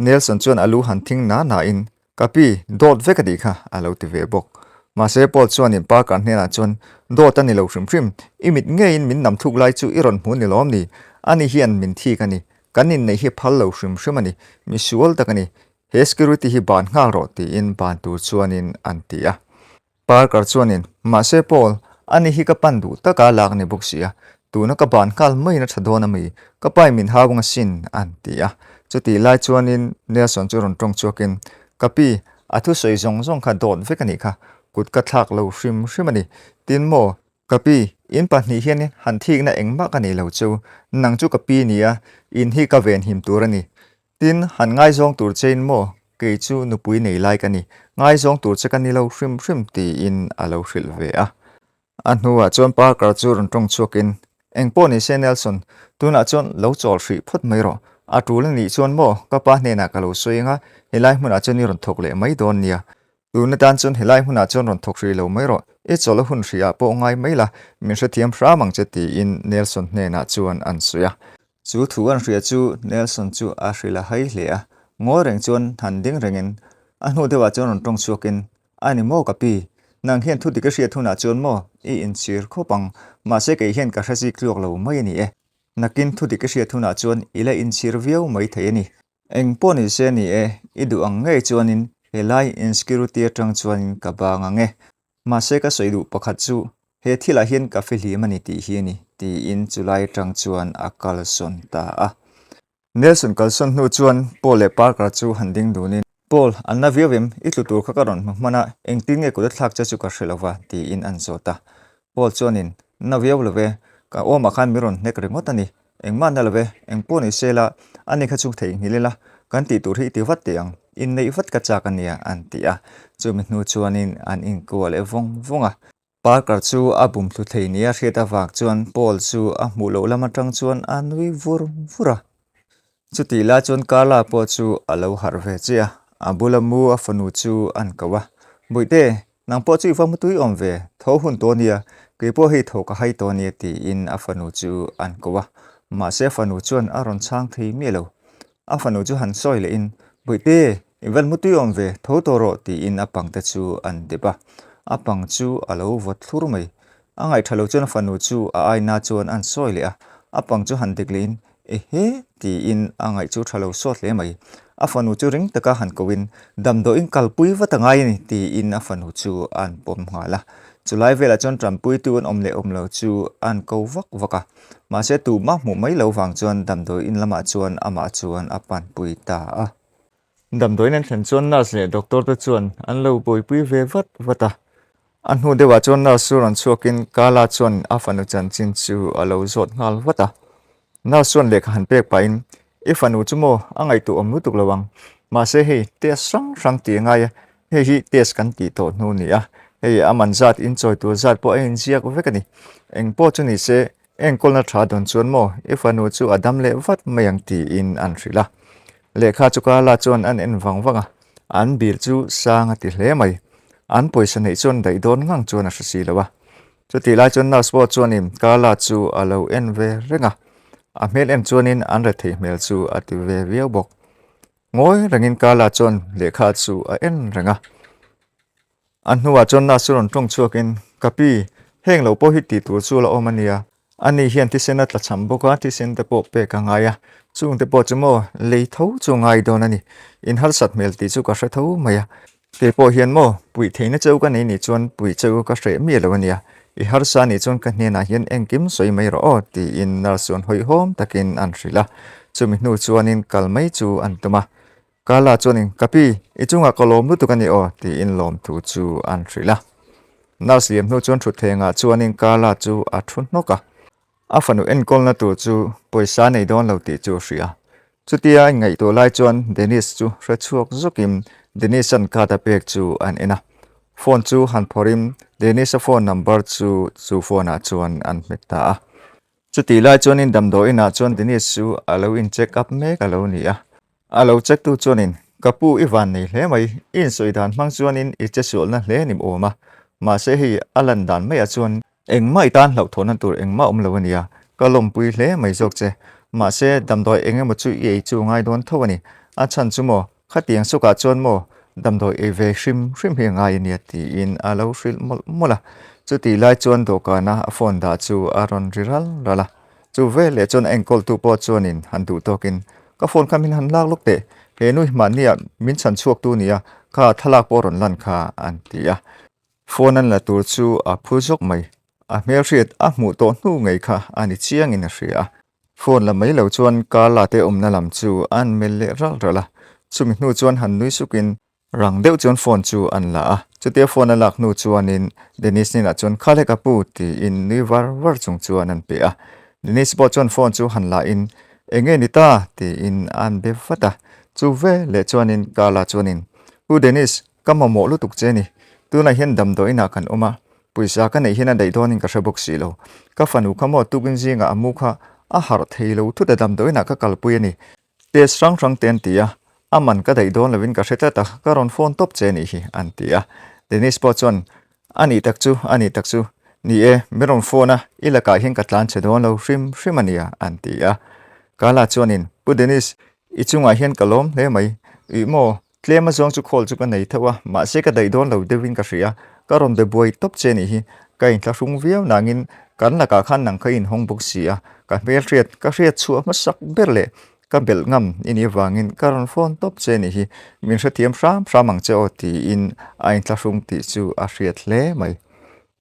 Nelson chuan a lu han thing na na in, Ka pi, dawt vek a tih kha, a lo ti ve bawk. Mahse Paul chuanin Parker hnenah chuan, Dawt a ni lo hrim hrim, i mit ngeiin min nam thuk lai chu i rawn hmu ni lawm ni? Ani hian min thik a ni, kan inneih hi phal lo hrim hrim a ni, mi sual tak a ni, he security hi ban nghal rawh tiin ban tur chuanin an ti a. Parker chuanin, Mahse Paul, ani hi ka pan duh taka lak ni bawk si a, tuna ka ban nghal maiin a tha dawn a mi, ka pai min hau ang asin, an ti a. Chutih lai chuanin Nelson chu rawn tawng chhuakin, Ka pi, a thusawi zawng zawng kha dawt vek a nih kha, kut ka thlak lo hrim hrim a ni. Tin maw, ka pi, in pahnih hian han thikna engmah ka nei lo chu, nang chu ka pi nia, in hi ka venhim tur a ni. Tin, han ngaizawng tur chein maw, kei chu nupui nei lai ka ni, ngaizawng tur che ka ni lo hrim hrim tiin a lo hrilh ve a. A hnuah chuan Parker chu rawn tawng chhuakin, Eng pawh ni se Nelson, tunah chuan lo chawl hrih phawt mai rawh. A tul a nih chuan maw, ka pa hnenah ka lo sawi ang a, helai hmunah chuan i rawn thawk leh mai dawn nia. Tun atan chuan helai hmunah chuan rawn thawk hrih lo mai rawh, i chawlh a hun hrihah pawh ngai mai la, min hrethiam hram ang che tiin Nelson hnenah chuan an sawi a. Chu thu an hria chu Nelson chu a hrilh a hai hle a, ngawi reng chuan han ding rengin a hnu deuhah chuan rawn tawng chhuakin, A ni maw ka pi, nang hian thu dik a hriat hunah chuan maw i inchhir khawp ang, mahse kei hian ka hre zik tluak lo mai a ni e. Nakin thu dik a hriat hunah chuan i la inchhir viau mai thei a ni. Eng pawh ni se ni e, i duh ang ngei chuanin helai insecurity atang chuanin ka bang ang e. Mahse ka sawi duh pakhat chu he thilah hian ka fihlim a ni tih hi a ni, tiin chulai atang chuan a kalsawn ta a. Nelson kalsawn hnu chuan Paul leh Parker chu han ding dunin, Paul, an na viau em? I tlu tur kha ka rawn hmu hman a, engtin nge kut a thlak che chu ka hre lo va, tiin an zawt a. Paul chuanin, Na viau lo ve, ka awmah khan min rawn hnek ringawt a ni. Engmah na lo ve, eng pawh ni se la, ani kha chu theihnghilh ila, kan tih tur hi i ti vat teh ang, inneih vat ka chak a nia, an ti a. Chumi hnu chuanin an inkuah leh vawng vawng a. Parker chu a bum thlu thei nia hriat avang chuan Paul chu a hmuh loh lam atang chuan a nui vur vur a. Chutih lai chuan Carla pawh chu a lo harh ve chiah a, a bula mu a fanu chu an ko a. Bawihte, nang pawh chu i va mu tui awm ve, tho hun tawh nia, kei pawh hei tho ka hai tawh nia tiin a fanu chu an ko a. Mahse a fanu chuan a rawn chhang thei miah lo. A fanu chu han sawi lehin, Bawihte, i van mu tui awm ve, tho tawh rawh tiin a pangte chu an dep a. A pang chu a lo vawt thlur mai. A ngaihṭha lo chuan a fanu chu a aina chuan an sawi leh a, a pang chu han dik lehin, Ehe! tiin a ngaih chu ṭha lo sawt hle mai. A fanu chu ring taka han kohin, Damdawiin kalpui vat a ngai a ni, tiin a fanu chu an pawm nghal a. Chulai velah chuan ṭanpuitu an awm leh awm lo chu an ko vak vak a. Mahse tumah hmuh mai lo vang chuan damdawiin lamah chuan amah chuan a panpui ta a. Damdawiin an thlen chuan nurse leh doctor te chuan an lo buaipui ve vat vat a. A hnu deuhah chuan nurse chu rawn chhuakin Carla chuan a fanu chanchin chu a lo zawt nghal vat a. Nurse chuan lehkha han pek pahin, I fanu chu maw a ngaihtuah awm lutuk lo ang. Mahse hei test hrang hrang tih a ngai a, hei hi test kan tih tawh hnu ni a, hei a man zat inchawi tur zat pawh a inziak vek a ni. Eng pawh chu ni se Enkawlna tha dawn chuan maw i fanu chu a dam leh vat mai ang tiin an hrilh a. Lehkha chu Carla chuan an en vang vang a, an bill chu sang a ti hle mai. An pawisa neih chuan daih dawn ngang chuan a hre si lo a. Chutih lai chuan nurse pawh chuanin Carla chu a lo en ve reng a, a hmel en chuanin an rethei hmel chu a ti ve viau bawk. Ngawi rengin Carla chuan lehkha chu a en reng a. A hnuah chuan nurse chu rawn tawng chhuakin, Ka pi, heng lo pawh hi tih tur chu la awm a nia. Ani hian thisen a tla cham bawk a, thisen te pawh pek a ngai a. Chung te pawh chu maw, lei tho chu ngai dawn a ni. In harsat hmel tih chu ka hre tho mai a. Kei pawh hian maw, puih theihna cheu ka nei nih chuan puih cheu ka hreh miah lo a nia. I harsa nih chuan ka hnenah hian engkim sawi mai rawh aw, tiin nurse chuan hawihhawm takin an hrilh a. Chumi hnu chuanin kal mai chu an tum a. Carla chuanin, Ka pi, i chungah ka lawm lutuk a ni aw, tiin lawmthu chu an hrilh a. Nurse liam hnu chuan thutthlengah chuanin Carla chu a thu hnawk a. A fanu enkawlna tur chu pawisa nei dawn lo tih chu a hria. Chutia a inngaihtuah lai chuan Dennis chu hre chhuak zawkin Dennis-a'n card a pek chu an en a. Phone chu han phawrhin Dennis-a phone number chu chu phone-ah chuan an hmet ta a. Chutih lai chuanin damdawiinah chuan Dennis chu a lo in check up mek a lo ni a. A lo check tu chuanin, Ka pu i van nei hle mai, i insawi dan hmang chuanin i che sualna hle ni awm a, mahse hei a lan dan maiah chuan engmah i tan hlauhthawnna tur engmah awm lo a nia, ka lawmpui hle mai zawk che. Mahse damdawi eng emaw chu i ei chu ngai dawn tho a ni, a chhan chu maw Khatiang sukah chuan maw damdawi ei ve hrim hrim hi a ngai a nia tiin a lo hrilh mawlh mawlh a. Chutih lai chuan dawhkana a phone dah chu a rawn ri ral ral a. Chu veleh chuan a enkawltu pawh chuanin han duh tawkin, Ka phone kha min han lak lawk teh, he nu hi mahnia min chhan chhuaktu nia, kha thlalak pawh rawn lan kha an ti a. Phone an la tur chu a phu zawk mai. A hmelhriat a hmuh tawh hnu ngei kha a ni chiangin a hria a. Phone la mai lo chuan Carla te awmna lam chu an melh leh ralh ralh a, chumi hnu chuan han nui sukin rang deuh chuan phone chu an la a. Chutia phone a lak hnu chuanin Dennis hnenah chuan Kha le ka pu tiin nui var var chung chuan an pe a. Dennis pawh chuan phone chu han la in Enge ni ta? tiin an be vat a. Chu veleh chuanin Carla chuanin U Dennis, Ka mamawh lutuk che ni. Tunah hian damdawiinah kan awm a, pawisa ka neih hian a daih dawnin ka hre bawk si lo. Ka fanu kha maw tukin zingah a mu kha a harh thei lo thut a damdawiinah ka kalpui a ni. Test hrang hrang te an ti a, a man ka daih dawn lovin ka hre tlat a, ka rawn phone tawp che nih hi an ti a. Dennis pawh chuan, A nih tak chu, a nih tak chu. Ni e, min rawn phone a, i lakah hian ka tlan che dawn lo hrim hrim a nia an ti a. Kala chuanin, Pu Dennis, i chungah hian ka lawm hle mai. Ih maw, Tlem a zawng chu call chu ka nei theuh a, mahse ka daih dawn lo deuhin ka hria. Ka rawn be buai tawp che nih hi. Ka inthlahrung viau nangin kan lakah khan nang kha i inhawng bawk si a, ka hmelhriat ka hriat chhuah hmasak ber leh ka belh ngam i nih avangin ka rawn phone tawp che nih hi. Min hrethiam hram hram ang che aw tiin a inthlahrung tih chu a hriat hle mai.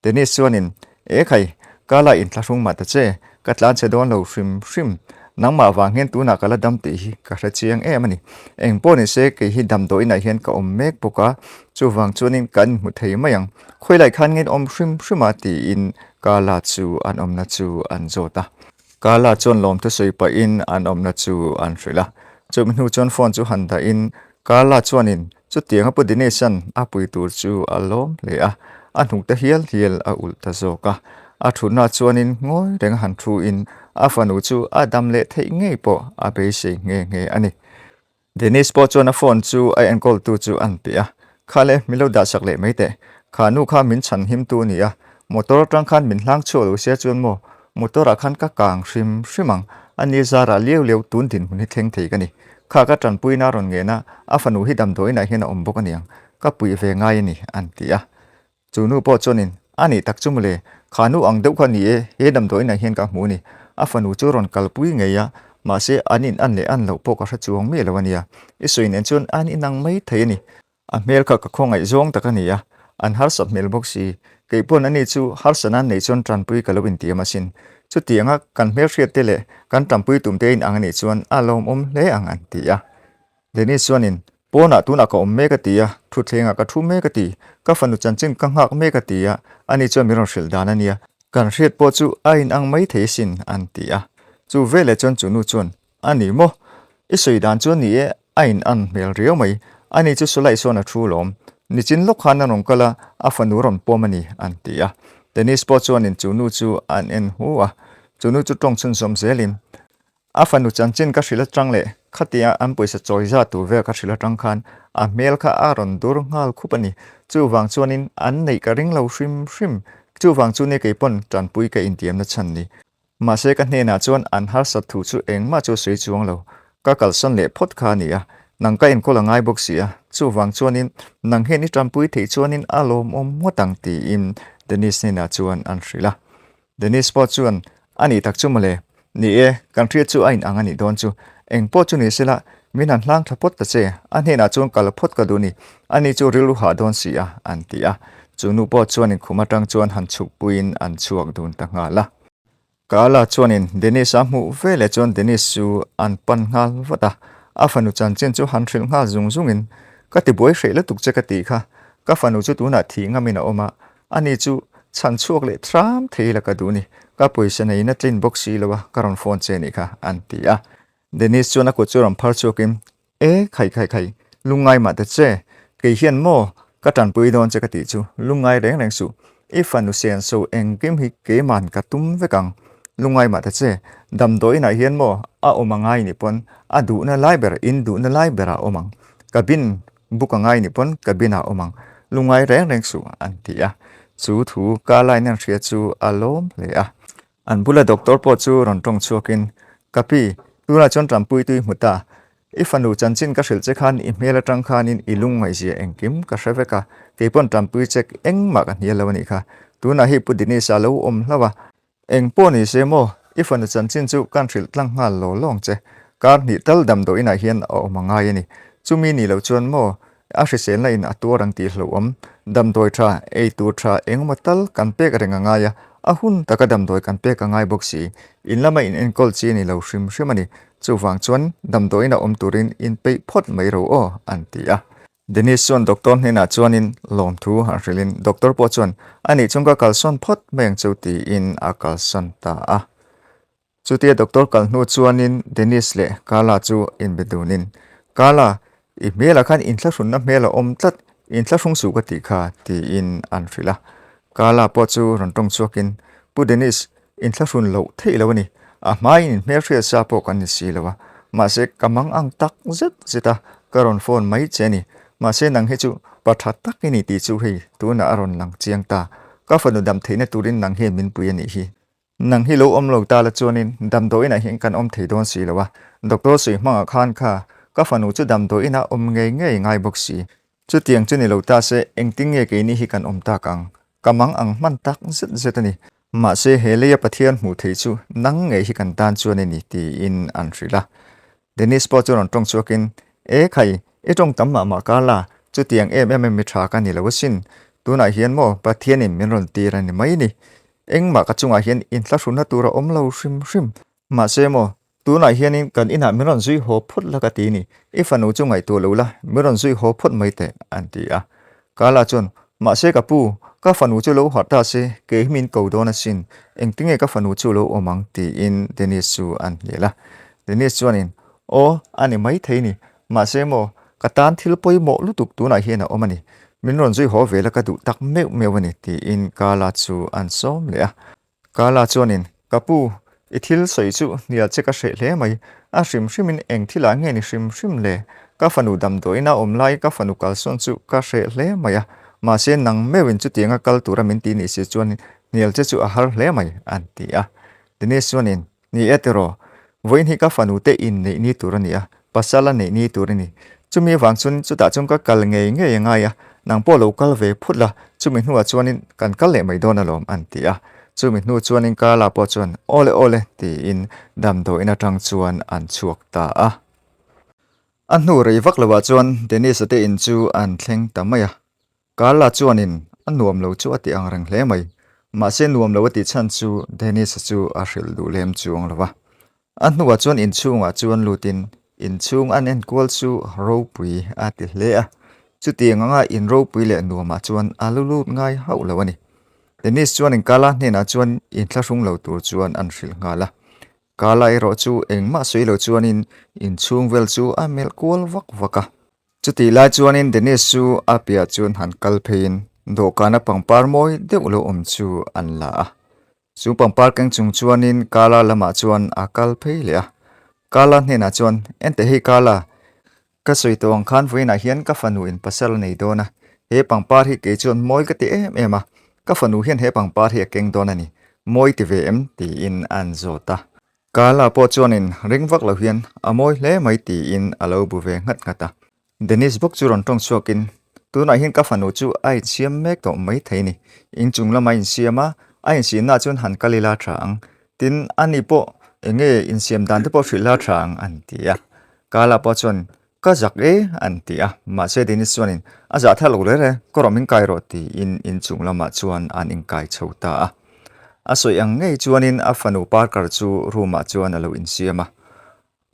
Dennis chuanin, E khai, ka la inthlahrung mah ta che, ka tlan che dawn lo hrim hrim. Nangmah vang hian tunah ka la dam tih hi ka hre chiang em a ni. Eng pawh ni se kei hi damdawiinah hian ka awm mek bawk a, chuvang chuanin kan inhmu thei mai ang. Khawilai khan nge awm hrim hrim a tiin Carla chu an awmna chu an zawt a. Carla chuan lawmthu sawi pahin an awmna chu an hrilh a. Chumi hnu chuan phone chu han dahin Carla chuanin Chutiang a Pu Dinesh-a'n a pui tur chu a lawm hle a, a hnuk te hial hial a ulh ta zawk a. A thutna chuanin ngawi reng a han thu-in a fanu chu a dam leh theih ngei pawh a beisei nghe nghe a ni. Dinesh pawh chuan a phone chu a enkawltu chu a han pe a, Kha le, min lo dahsak leh mai teh. Kha nu kha min chhan himtu a ni a, motor atang khan min hlang chhuak lo sia chuan maw, motor ah khan ka kang hrim hrim ang, a ni zarah liau liau tun dinhmun hi thleng thei ka ni. Kha ka tanpuina a rawn ngen a, a fanu hi damdawiinah hian a awm bawk a niang, ka puih ve ngai a ni, an ti a. Chu nu pawh chuanin, A nih tak chu mawle, kha nu ang deuh kha ni e, he damdawiinah hian ka hmu a ni. A fanu chu rawn kalpui ngei a, mahse an in an leh an loh pawh ka hre chuang miah lo a nia. I sawi nen chuan an inang mai thei a ni. A hmel kha ka khawngaih zawng tak a ni a, an harsat hmel bawk si. Kei pawn ani chu harsa nan nei chuan tanpui ka lo intiam asin. Chutianga kan hmelhriat te leh kan tanpui tum te inang a nih chuan a lawmawm hle ang an ti a. Dennis chuanin, Pawnah tunah ka awm mek a ti a, thutthlengah ka thu mek a ti, ka fanu chanchin ka nghak mek a ti a, ani chuan min rawn hrilh dan a nia. Kan hriat pawh chu a inang mai thei asin an ti a. Chu veleh chuan chu nu chuan, A ni maw? I sawi dan chu a ni e, a in an hmel riau mai. Ani chu Sulai sawn a thu lawm. Nichin lawk khan a rawn kal a, a fanu rawn pawm a ni, an ti a. Dennis pawh chuanin chu nu chu an en hu a, chu nu chu tawng chhunzawm zelin, A fanu chanchin ka hrilh atang leh khatia an pawisa chawi za tur vel ka hrilh atang khan a hmel kha a rawn dur nghal khup a ni. Chuvang chuanin an neih ka ring lo hrim hrim. Chuvang chu nia keipawn tanpui ka intiamna chhan ni. Mahse ka hnenah chuan an harsat thu chu engmah chu sawi chuang lo. Ka kalsan leh phawt kha a ni a, nang ka enkawl a ngai bawk si a, chuvang chuanin nang hian i tanpui theih chuanin a lawmawm ngawt ang tiin Dennis hnenah chuan an hrilh a. Dennis pawh chuan, A nih tak chu mawle, ni e, kan hriat chu a inang a nih dawn chu. Eng pawh chu ni sela, min han hlang tha phawt ta che, a hnenah chuan kal phawt ka duh ni, ani chu rilru hah dawn si a, an ti a. Chu nu pawh chuan inkhum atang chuan han chhukpuiin an chhuak dun ta nghal a. Carla chuanin Dennis a hmuh veleh chuan Dennis chu an pan nghal vat a, a fanu chanchin chu han hrilh nghal zung zungin, Ka ti buai hreh lutuk che ka tih kha, ka fanu chu tunah thih ngamin a awm a, ani chu chhan chhuak leh thram thei la ka duh ni, ka pawisa neiin a tlin bawk si lo a, ka rawn phone che nih kha, an ti a. Dennis chuan a kut chu rawn phar chhuakin, E, khai khai khai, lungngai mah ta che, kei hian maw, Ka tanpui dawn che ka tih chu lungngai reng reng suh. I fanu senso engkim hi keiman ka tum vek ang. Lungngai mah ta che, damdawiinah hian maw a awm a ngai nih pawn a duhna lai ber in duhna lai berah a awm ang. Cabin buk a ngai nih pawn cabin ah a awm ang. Lungngai reng reng suh an ti a. Chu thu ka line an hria chu a lawm hle a. An bula doctor pawh chu rawn tawng chhuakin, Ka pi, tunah chuan tanpui tui hmu ta. I fanu chanchin ka hrilh che khan i hmel atang khanin i lungngaihzia engkim ka hre vek a, keipawn tanpui che engmah ka hnial lo a nih kha. Tunah hi Pu Dinis-a lo awm hlauh a. Eng pawh ni se maw, i fanu chanchin chu kan hrilh tlang nghal law lawng che. Kar hnih tal damdawiinah hian a awm a ngai a ni. Chumi ni lo chuan maw, A hriselna in a tuar ang tih hlauhawm. Damdawi tha, ei tur tha engemaw tal kan pek reng a ngai a, a hun taka damdawi kan pek a ngai bawk si. In lama in enkawl chi a ni lo hrim hrim a ni. Chuvang chuan damdawiin a awm turin in peih phawt mai ro aw, an ti a. Dennis chuan doctor hnenah chuanin lawmthu han hrilhin doctor pawh chuan a nih chung ka kalsawn phawt mai ang chu tiin a kalsawn ta a. Chutia doctor kal hnu chuanin Dennis leh Carla chu inbe dunin, Carla, i hmelah khan inthlahrunna hmel a awm tlat, inthlahrung suh ka tih kha, tiin an hrilh a. Carla pawh chu rawn tawng chhuakin, Pu Dennis, inthlahrun loh theih lo a ni. A hmain inhmelhriat sa pawh kan ni si lo a. Mahse, ka mang ang tak zet zet a, ka rawn phone mai che a ni. Mahse, nang hi chu pa tha tak i ni tih chu hei tunah a rawn lang chiang ta. Ka fanu dam theihna turin nang hian min pui a nih hi. Nang hi lo awm lo ta la chuanin damdawiinah hian kan awm thei dawn si lo a, doctor sawi hmangah khan kha ka fanu chu damdawiinah awm ngei ngei ngai bawk si. Chutiang chu ni lo ta se engtin nge keini hi kan awm tak ang? Ka mang ang hman tak zet zet a ni. Mahse he leia Pathian hmuh thei chu nang ngei hi kan tan chuan i ni tiin an hrilh a. Dennis pawh chu rawn tawng chhuakin, E khai, i tawng tam mah mah ka la, chutiang em em em mi tha ka ni lo asin. Tunah hian maw Pathianin min rawn tir a ni mai ni. Engmah ka chungah hian inthlahrunna tur a awm lo hrim hrim. Mahse maw, tunah hianin kan inah min rawn zui haw phawt la ka ti ni. I fanu chu ngaihtuah lo la, min rawn zui haw phawt mai teh, an ti a. Kala chuan, Mahse ka pu, ka fanu chu lo harh ta se, kei hi min ko dawn asin, engtinge ka fanu chu lo awm ang? tiin Dennis chu an hnial a. Dennis chuanin, Aw, a ni maithei ni, mahse maw, ka tan thil pawimawh lutuk tunah hian a awm a ni, min rawn zui haw vela ka duh tak meuh meuh a ni, tiin Kala chu an sawm leh a. Kala chuanin, Ka pu, i thil sawi chu hnial che ka hreh hle mai. A hrim hrimin eng thilah nge ni hrim hrim le? Ka fanu damdawiin a awm lai ka fanu kalsawn chu ka hreh hle mai a. Mahse, nang meuhin chutianga kal tura min ti nih si chuan hnial che chu a har hle mai, an ti a. Denise chuanin, Ni e tiraw, vawiin hi ka fanu te inneih ni tur a ni a, pasal a neih ni tur a ni. Chumi avang chuan chutah chuan ka kal ngei ngei a ngai a, nang pawh lo kal ve phut la, chumi hnuah chuanin kan kal leh mai dawn alawm an ti a. Chumi hnu chuanin Carla pawh chuan Awle awle tiin damdawiin atang chuan an chhuak ta a. A hnu rei vak loah chuan Dennis-a te in chu an thleng ta mai a. Carla chuanin a nuam lo chu a ti ang reng hle mai. Mahse nuam lo a tih chhan chu Dennis-a chu a hrilh duh lem chuang lo va. A hnuah chuan inchhungah chuan lutin inchhung an enkual chu ropui a ti hle a. Chutiang anga in ropui leh nuamah chuan a lu lut ngai hauh lo a ni. Dennis chuanin Carla hnenah chuan inthlahrung lo tur chuan an hrilh nghal a. Carla erawh chu engmah sawi lo chuanin inchhung vel chu a melh kual vak vak a. Chutih lai chuanin Dennis chu a piah chuan han kal pheiin dawhkana pangpar mawi deuh lo awm chu an la a. Chu pangpar keng chung chuanin Carla lamah chuan a kal phei leh a. Carla hnenah chuan, Enteh hei Carla, ka sawi tawh ang khan vawiinah hian ka fanu in pasal a nei dawn a, he pangpar hi kei chuan mawi ka ti em em a, ka fanu hian he pangpar hi a keng dawn a ni, mawi ti ve em? tiin an zawt a. Carla pawh chuanin ring vak lo hian a mawi hle mai tiin a lo bu ve nghat nghat a. Dennis bawk chu rawn tawng chhuakin, Tunah hian ka fanu chu a insiam mek tawh mai thei ni. Inchung lama insiam a, a insiamnaah chuan han kal ila tha ang. Tin, ani pawh eng nge insiam dan te pawh hrilh la tha ang an ti a. Carla pawh chuan, Ka zak e an ti a. Mahse Dennis chuanin, A zah thar lo rere, ka rawh min kai rawh tiin inchung lamah chuan an inkai chho ta a. A sawi ang ngei chuanin a fanu Parker chu room ah chuan a lo insiam a.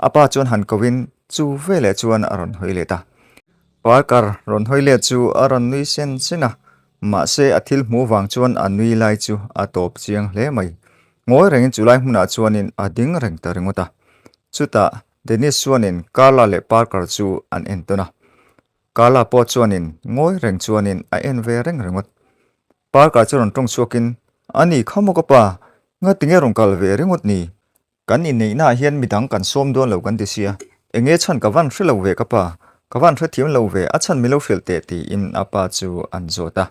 A pa chuan han kohin chu veleh chuan a rawn hawi let a. Parker rawn hawi let chu a rawn nui sen sen a, mahse a thil hmuh vang chuan a nui lai chu a tawp chiang hle mai. Ngawi rengin chu lai hmunah chuanin a ding reng ta ringawt a. Chutah Dennis chuanin Carla leh Parker chu an en tawn a. Carla pawh chuanin ngawi reng chuanin a en ve reng ringawt. Parker chu rawn tawng chhuakin, A ni kha maw ka pa, ngatinge rawn kal ve ringawt ni? Kan inneihnaah hian midang kan sawm dawn lo kan ti sia, enge chhan ka van hre lo ve ka pa, ka van hrethiam lo ve, a chhan milo hrilh teh tiin a pa chu an zawt a.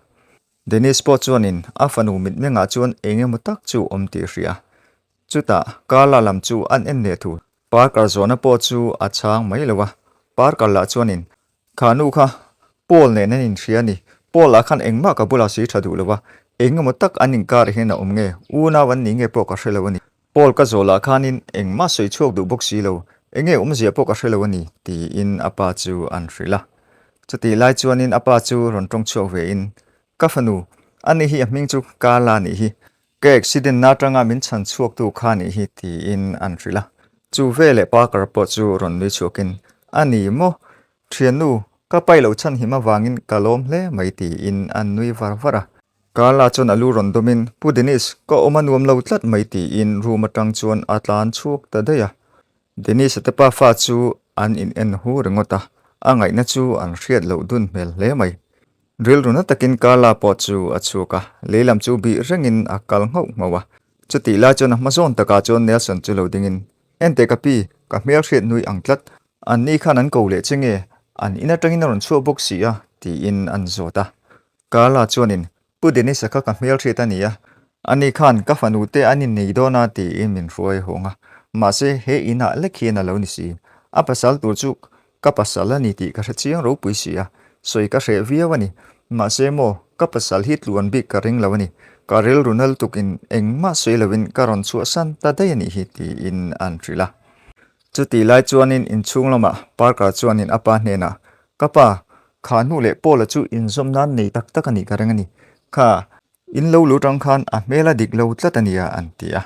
Dennis pawh chuanin a fanu mitmengah chuan eng emaw tak chu awm tih a hria. Chutah Carla lam chu an en leh thu. Parker zawhna pawh chu a chhang mai lo a, Parker lah chuanin Kha nu kha Paul nen an inhria a ni. Paul ah khan engmah ka bulah sawi tha duh lo a, eng emaw tak an inkar hian a awm nge, unau an nih nge pawh ka hre lo a ni. Paul ka zawh lah khanin engmah sawi chhuak duh bawk si lo, eng nge awmzia pawh ka hre lo a ni, tiin a pa chu an hrilh a. Chutih lai chuanin a pa chu rawn tawng chhuak vein, Ka fanu, ani hi a hming chu Carla nih hi, Ka accident na atanga min chhan chhuaktu kha nih hi tiin an hrilh a. Chu veleh Parker pawh chu rawn nui chhuakin, A ni maw? Thiannu, ka pai lo chhan him avangin ka lawm hle mai tiin an nui var var a. Carla chuan a lu rawn dawmin, Pu Dennis, ka awm a nuam lo tlat mai tiin room atang chuan a tlan chhuak ta daih a. Dennis-a te pa fa chu an in en hu ringawt a, a ngaihna chu an hriat loh dun hmel hle mai. Rilru na takin Carla pawh chu a chhuak a, lei lam chu bih rengin a kal nghauh nghauh a. Chutih lai chuan a hma zawn takah chuan Nelson chu lo dingin, Enteh ka pi, ka hmel hriat nui ang tlat. An ni khan an ko leh che nge? An in atangin a rawn chhuak bawk si a, tiin an zawt a. Carla chuanin, Pu Dennis-a kha ka hmel hriat a ni a, ani khan ka fanu te an innei dawn a tiin min hruai hawng a. Mahse, he inah lek hian a lo ni si. A pasal tur chu Ka pasal a ni tih ka hre chiang ropui si a, sawi ka hreh viau a ni. Mahse maw, ka pasal hi tluan bik ka ring lo a ni. Ka rilru nal tukin engmah sawi lovin ka rawn chhuahsan ta daih a nih hi tiin an hrilh a. Chutih lai chuanin inchhung lamah Parker chuanin a pa hnenah, Ka pa, kha hnu leh Paula chu inzawm nan nei tak tak a nih ka ring a ni. Kha, In lo lut ang khan a hmel a dik lo tlat a nia an ti a.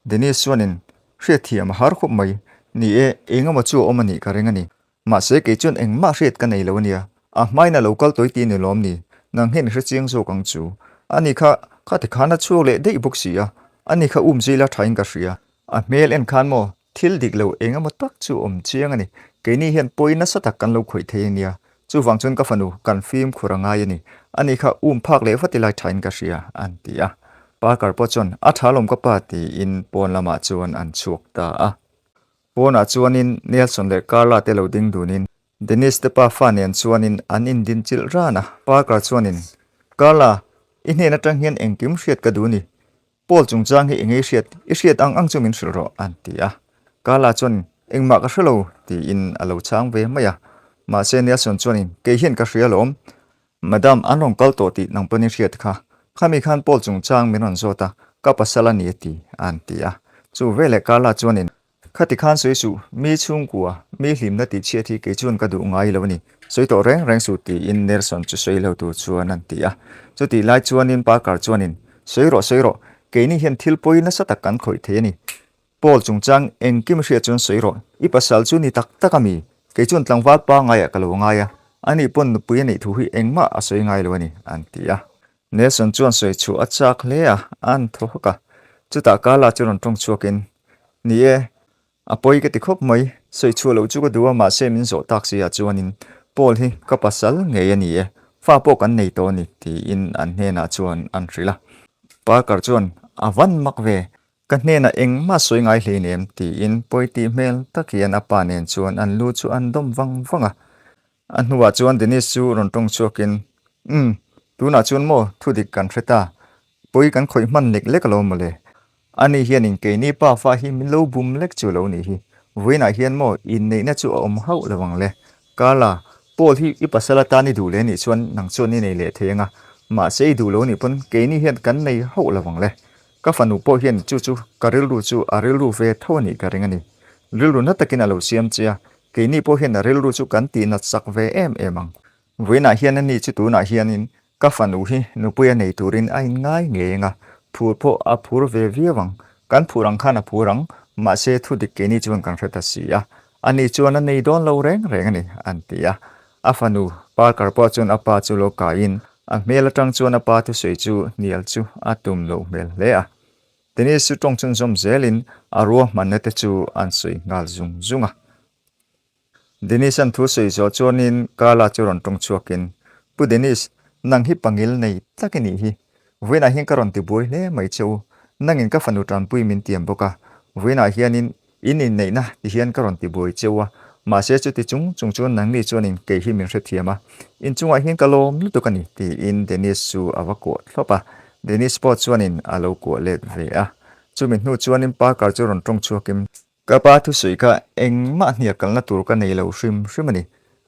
Dennis chuanin, Hriatthiam a har khawp mai. Ni e, engemaw chu a awm a nih ka ring a ni. Mahse kei chuan engmah hriat ka nei lo a nia. A hmain a lo kal tawi ti ni lawm ni? Nang hian i hre chiang zawk ang chu. Ani kha, kha ti khan a chhuak leh daih bawk si a. Ani kha um zila thain ka hria. A hmel en khan maw, thil dik lo engemaw tak chu awm chiang a ni. Keini hian pawi nasa tak kan lo khawih thei a nia. Chuvang chuan ka fanu kan fimkhur a ngai a ni. Ani kha um phak leh vat ilai thain ka hria, an ti a. Parker pawh chuan, A tha lawm ka pa, tiin pawn lamah chuan an chhuak ta a. Pawnah chuanin Nelson leh Carla te lo ding dunin Dennis te pa fa nen chuanin an indin chilh ran a. Parker chuanin, Carla, i hnen atang hian engkim hriat ka duh ni. Paul chungchang hi engei hriat, i hriat ang ang chu min hrilh rawh, an ti a. Carla chuan, Engmah ka hre lo, tiin a lo chhang ve mai a. Mahse Nelson chuanin, Kei hian ka hria alawm. Madam, an rawn kal tawh tih nang pawn i hriat kha. Khami khan Paul chungchang min rawn zawt a, ka pasal a ni a ti, an ti a. Chu veleh Carla chuanin, Khati khan sawi suh, mi chhungkua, mi hlimna tih chhiat hi kei chuan ka duh ngai lo a ni. Sawi tawh reng reng suh tiin Nelson chu sawi lo tur chuan an ti a. Chutih lai chuanin Parker chuanin, Sawi rawh, sawi rawh, keini hian thil pawi nasa tak kan khawih thei a ni. Paul chungchang engkim hriat chuan sawi rawh, i pasal chu ni tak tak a mi? Kei chuan tlangval pangaiah ka lo ngai a, ani pawn nupui a neih thu hi engmah a sawi ngai lo a ni, an ti a. Nelson chuan sawi chhuah a chak hle a, an thaw hawk a. Chutah Carla chu rawn tawng chhuakin, Ni e, a pawi ka ti khawp mai, sawi chhuah loh chu ka duh a, mahse min zawh tak si ah chuanin Paul hi ka pasal ngei a ni e, fa pawh kan nei tawh a ni, tiin an hnenah chuan an hrilh a. Parker chuan, A van mak ve, ka hnenah engmah sawi ngai hleinem, tiin pawi tih hmel tak hian a pa nen chuan an lu chu an dawm vang vang a. A hnuah chuan Dennis chu rawn tawng chhuakin, Umm, tunah chuan maw thu dik kan hre ta. Pawi kan khawih hman lek lek alo mawle. Ani hianin keini pa fa hi min lo bum lek chu lo nih hi. Vawiinah hian maw inneihna chu a awm hauh lo ang le. Carla, Paul hi i pasal atan i duh leh nih chuan nang chuan i nei leh thei anga, mahse i duh lo nih pawn keini hian kan nei hauh lo ang le. Ka fanu pawh hian chu chu ka rilru chu a rilru ve tho a nih ka ring a ni. Rilru na takin a lo siam che a, Keini pawh hian a rilru chu kan tih nat sak ve em em ang. Vawiinah hian ani chu tunah hianin ka fanu hi nupui a nei turin a inngai ngei ang a, phur pawh a phur ve viau ang. Kan phur ang khan a phur ang, mahse thu dik keini chuan kan hre ta si a. Ani chuan a nei dawn lo reng reng a ni, an ti a. A fanu Parker pawh chuan a pa chu lo kaiin a hmel atang chuan a pa thusawi chu hnial chu a tum loh hmel hle a. Dennis chu tawng chhunzawm zelin a ruahmanna te chu an sawi nghal zung zung a. Dennis-a'n thu sawi zawh chuanin Carla chu rawn tawng chhuakin, Pu Dennis, nang hi pangil nei tak i nih hi. Vawiinah hian ka rawn ti buai hle mai che u. Nangin ka fanu tanpui min tiam bawk a. Vawiinah hianin in inneihna ti hian ka rawn ti buai che u a. Mahse chuti chung chung chuan nangni chuanin kei hi min hrethiam a. Inchungah hian ka lawm lutuk a ni, tiin Dennis chu a va kuah thlawp a. Dennis pawh chuanin a lo kuah let ve a. Chumi hnu chuanin Parker chu rawn tawng chhuakin, Ka pa thusawi kha engmah hniak kalna tur ka nei lo hrim hrim a ni.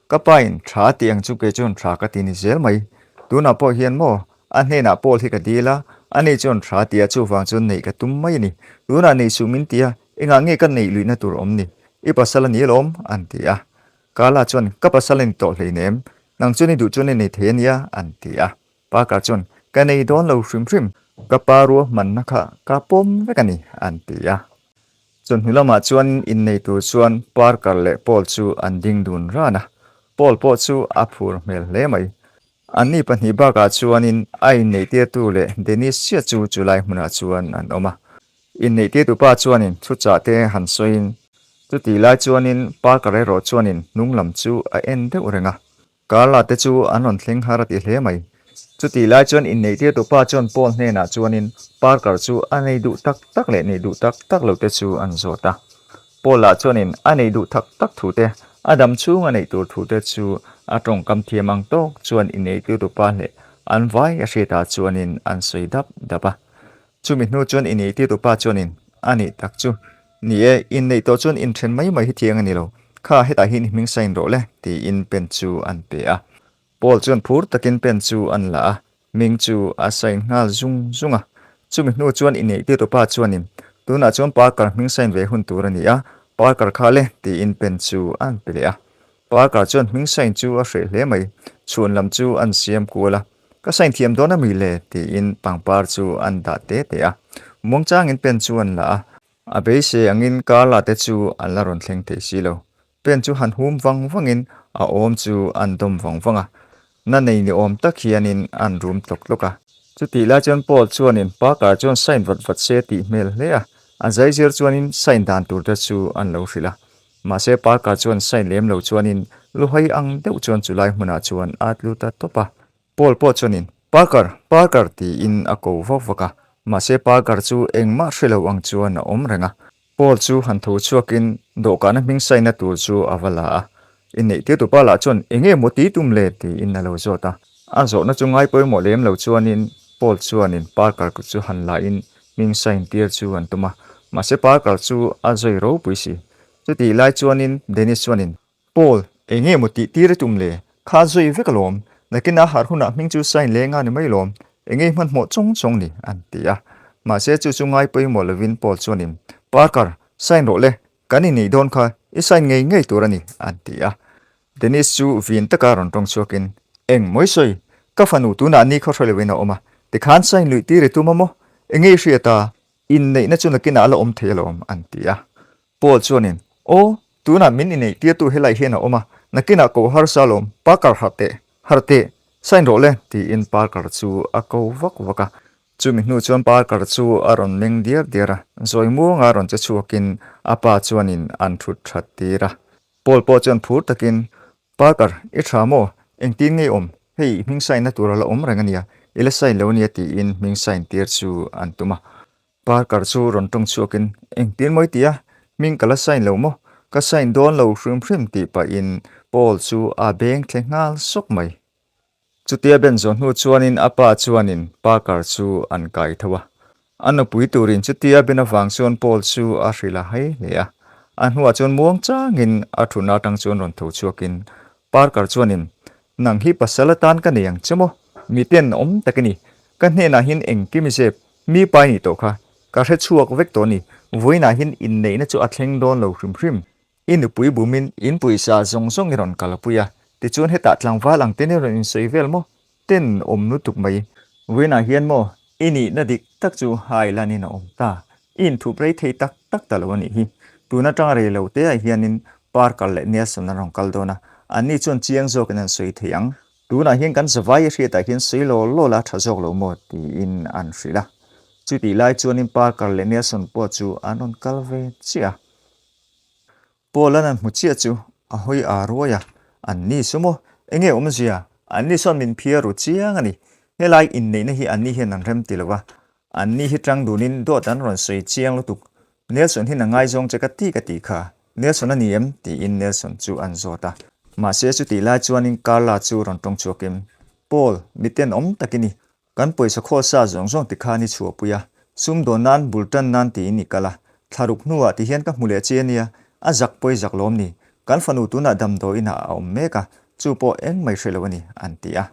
Ka pa in tha tih ang chu kei chuan tha ka ti ni zel mai. Tunah pawh hian maw a hnenah Paul hi ka dil a, ani chuan tha tia chuvang chuan neih ka tum mai a ni. Tunah neih suh min ti a, engah nge ka neih luihna tur awm ni? I pasal a ni alawm, an ti a. Carla chuan ka pasal a ni tawh hleinem, nang chuan i duh chuan i nei thei a nia, an ti a. Parker chuan, Ka nei dawn lo hrim hrim, ka pa ruahmanna kha ka pawm vek a ni, an ti a. Chawhnu lamah chuan innei tur chuan Parker leh Paul chu an ding dun ran a, Paul pawh chu a phur hmel hle mai. Anni pahnih bakah chuanin a inneihtirtu leh Dennis chiah chu chulai hmunah chuan an awm a. Inneihtirtu pa chuanin thuchah te han sawiin, chutih lai chuanin Parker erawh chuanin hnung lam chu a en deuh reng a. Carla te chu an rawn thleng har a ti hle mai. Chutih lai chuan inneihtir tu pa chuan Paul hnenah chuanin Parker chu a nei duh tak tak leh nei duh tak tak lo te chu an zawt a. Paul lah chuanin a nei duh tak tak thu te, a dam chhung a neih tur thu te chu a tawngkam thiam ang tawk chuan inneihtir tu pa leh an vai a hriatah chuanin an sawi dap dap a. Chumi hnu chuan inneihtir tu pa chuanin a nih tak chu Ni e, inneih tawh chuan inthen mai mai hi thiang a ni lo. Kha hetah hian i hming sign rawh le, tiin pen chu an pe a. Paul chuan phur takin pen chu an la a, hming chu a sign nghal zung zung a. Chumi hnu chuan inneih tirtu pa chuanin, Tunah chuan Parker hming sign ve hun tur a ni a, Parker kha le, tiin pen chu an pe leh a. Parker chuan hming sign chu a hreh hle mai, chhun lam chu an siam kual a. Ka sign thiam dawn a mi le, tiin pangpar chu an dah te te a. Muangchangin pen chu an la a. A beisei angin Carla te chu an la rawn thleng thei si lo. Pen chu han hum vang vangin a awm chu an dawm vang vang a. Na nei ni awm tak hianin an rum tlawk tlawk a. Chutih lai chuan Paul chuanin Parker chuan sign vat vat se tih hmel hle a. A zaizir chuanin sign dan tur te chu an lo hrilh a. Mahse Parker chuan sign lem lo chuanin luhai ang deuh chuan chulai hmunah chuan a tlu ta tawp a. Paul pawh chuanin, Parker! Parker! tiin a ko vak vak a. Mahse Parker chu engmah hre lo ang chuan a awm reng a. Paul chu han tho chhuakin dawhkana hming saina tur chu a va la a. Inneih tirtu pa lah chuan, Enge maw ti tum le? tiin a lo zawt a. A zawhna chu ngai pawimawh lem lo chuanin Paul chuanin Parker kut chu han la in hming sain tir chu an tum a. Mahse Parker chu a zawi ropui si. Chutih lai chuanin Dennis chuanin, Paul, eng nge maw tih tir a tum le? Kha zui vek alawm. Nakin a harh hunah hming chu sign leng a ni mai lawm. Eng nge hmanhmawh chawng chawng ni? an ti a. Mahse chu chu ngai pawimawh lovin Paul chuanin, Parker, sign rawh le. Kan inneih dawn kha i sign ngei ngei tur a ni, an ti a. Dennis chu vin taka rawn tawng chhuakin, Eng mawi sawi? Ka fanu tunah ni khaw hre loin a awm a. Tikhan sign luih tir i tum a maw? Eng nge i hriat a? Inneihna chu nakinah a la awm thei alawm, an ti a. Paul chuanin, Aw, tunah min inneih tirtu helai hian a awm a, nakinah ko harsa alawm, Parker harh teh, harh teh, sign rawh le, tiin Parker chu a ko vak vak a. Chumi hnu chuan Parker chu a rawn meng diar diar a, zawi muanga rawn che chhuakin a pa chuanin an thut that tir a. Paul pawh chuan phur takin, Parker, i tha maw? Engtin nge i awm? Hei, i hming sign na tur a la awm reng a nia, i la sign lo a nia, tiin hming sign tir chu an tum a. Parker chu rawn tawng chhuakin, Engtin mawi tia, hming ka la sign lo maw? Ka sign dawn lo hrim hrim tih pahin Paul chu a beng thle nghal sawk mai. Chutia ben zawh hnu chuanin a pa chuanin Parker chu an kai tho a. A nupui turin chutia ben avang chuan Paul chu a hrilh a hai hle a. A hnuah chuan muang changin a thutna atang chuan rawn tho chhuakin Parker chuanin, Nang hi pasal atan ka nei ang che maw? Miten awm tak i ni. Ka hnenah hian engkim i zep. Mi pai nih tawh kha. Ka hre chhuak vek tawh a ni. Vawiinah hian inneihna chu a thleng dawn lo hrim hrim. I nupui bumin in pawisa zawng zawng i rawn kalpui a, tichuan hetah tlangval ang ten i rawn insawi vel maw? Ten awm lutuk mai. Vawiinah hian maw i nihna dik tak chu hai lanin a awm ta. I inthup rei thei tak tak ta lo a nih hi. Tun atanga rei lo te ah hianin Parker leh Nelson an rawn kal dawn a, anni chuan chiang zawkin an sawi thei ang. Tunah hian kan zavai a hriatah hian sawi law law la tha zawk lo maw tiin an hrilh a. Chutih lai chuanin Parker leh Nelson pawh chu an rawn kal ve chiah a. Paul-a'n an hmu chiah chu. a hawi aa ruai a, Anni chu maw? Enge awmzia? Anni sawn min phiar ru chiang a ni. Helai inneihna hi anni hian an rem ti lo a. Anni hi tang dunin dawt an rawn sawi chiang lutuk. Nelson hian a ngaizawng che ka ti ka tih kha. Nelson a ni em? tiin Nelson chu an zawt a. Mahse chutih lai chuanin Carla chu rawn tawng chhuakin, Paul, miten awm tak i ni. Kan pawisa khawl sa zawng zawng ti khan i chhuahpui a, sumdawn nan bul tan nan tiin i kal a, thlaruk hnuah ti hian ka hmu leh che ania, a zak pawi zak lawm ni, kan fanu tunah damdawi inah a awm mek a, chu pawh engmai hre lo a ni, an ti a.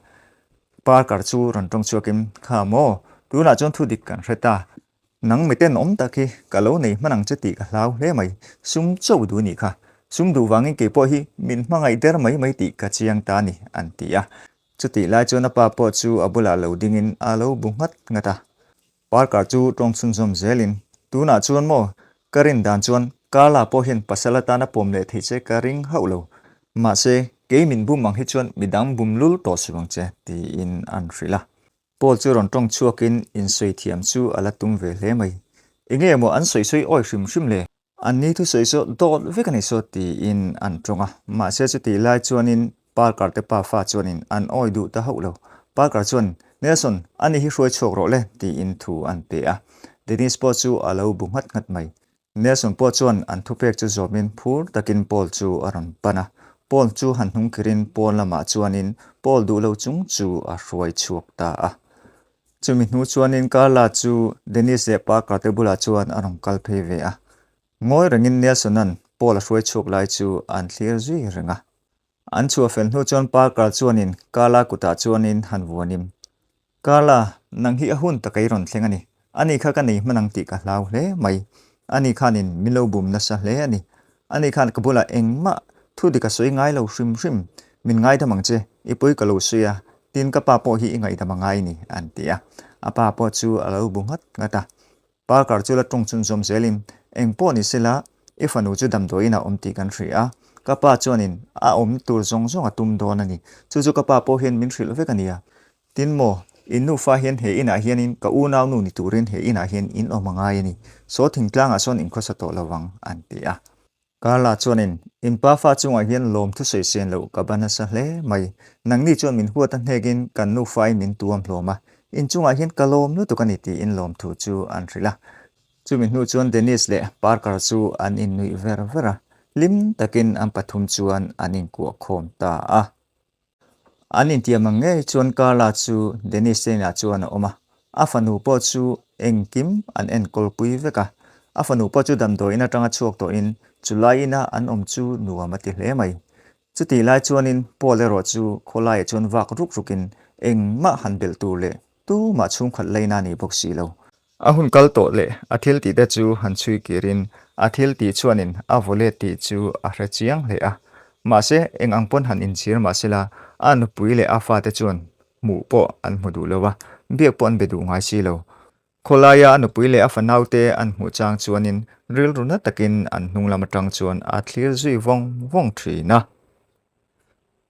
Parker chu rawn tawng chhuakin, Kha maw, tunah chuan thu dik kan hre ta, nang miten awm tak hi ka lo nei hman ang che tih ka hlau hle mai, sum chauh duh nih kha, sum duh vangin keipawh hi min hmangaih der mai mai tih ka chiang ta a ni, an ti a. Chutih lai chuan a pa pawh chu a bulah lo dingin a lo bu nghat nghat a. Parker chu tawng chhunzawm zelin, Tunah chuan maw, ka rin dan chuan Carla pawh hian pasal atana pawm leh theih che ka ring hauh lo. Mahse, kei min bum ang hi chuan midang bum lul tawh suh ang che, tiin an hrilh a. Paul chu rawn tawng chhuakin insawi thiam chu a la tum ve hle mai. Enge maw an sawi sawi awi hrim hrim le? Anni thusawi saw dawt vek a ni saw tiin an tawng a, mahse chutih lai chuanin Parker te pafa chuanin an awi duh ta hauh lo. Parker chuan, Nelson, ani hi hruai chhuak rawh le tiin thu an pe a. Dennis pawh chu a lo bu nghat nghat mai. Nelson pawh chuan an thupek chu zawmin phur takin Paul chu a rawn pan a. Paul chu han hnung khirin pawn lamah chuanin Paul duh lo chung chu a hruai chhuak ta a. Chumi hnu chuanin Carla chu Dennis leh Parker te bulah chuan a rawn kal phei ve a. Ngawi rengin Nelson-a'n Paul a hruai chhuak lai chu an thlir zui reng a. An chhuah fel hnu chuan Parker chuanin Carla kutah chuanin han vuanin, Carla, nang hi a hun taka i rawn thleng a ni. Ani kha ka nei hman ang tih ka hlau hle mai. Ani khanin min lo bum nasa hle a ni. Ani khan ka bulah engmah thu dik a sawi ngai lo hrim hrim. Min ngaidam ang che, i pawi ka lo sawi a, tin ka pa pawh hi i ngaihdam a ngai ni, an ti a. A pa pawh chu a lo bu nghat nghat a. Parker chu la tawng chhunzawm zelin, Eng pawh ni sela, i fanu chu damdawiin a awm tih kan hria a, ka pa chuanin a awm tur zawng zawng a tum dawn a ni. Chu chu ka pa pawh hian min hrilh vek a nia. Tin maw, in nufa hian he inah hianin ka unaunu ni turin he inah hian in awm a ngai a ni. Saw thingtlangah sawn in khawsa tawh lo vang, an ti a. Carla chuanin, In pa fa chungah hian lawm thusawi sen loh ka ba nasa hle mai. Nangni chuan min huat a hnekin kan nufain min tuam hlawm a, in chungah hian ka lawm lutuk a ni tiin lawmthu chu an hrilh a. Chumi hnu chuan Dennis leh Parker chu an innuih ver ver a, hlim takin an pathum chuan an inkuah khawm ta a. An intiam ang ngei chuan Carla chu Dennis te inah chuan a awm a, a fanu pawh chu engkim an enkawl pui vek a. A fanu pawh chu damdawi in atanga chhuak tawhin chulai ina an awm chu nuam a ti hle mai. Chutih lai chuanin Paul erawh chu khawlaiah chuan vak ruk rukin engmah han belh tur leh tumah chhungkhat laina a ni bawk si lo. A hun kal tawh leh a thil tih te chu han chhui kirin a thil tih chuanin a vaw let tih chu a hre chiang hle a. Mahse, eng ang pawn han inchhir mah sela, a nupui leh a fate chuan hmuh pawh an hmu duh lo a, biak pawh an be duh ngai si lo. Khawlaia a nupui leh a fanaute an hmuh chang chuanin rilru na takin an hnung lam atang chuan a thlir zui vawng vawng thin a.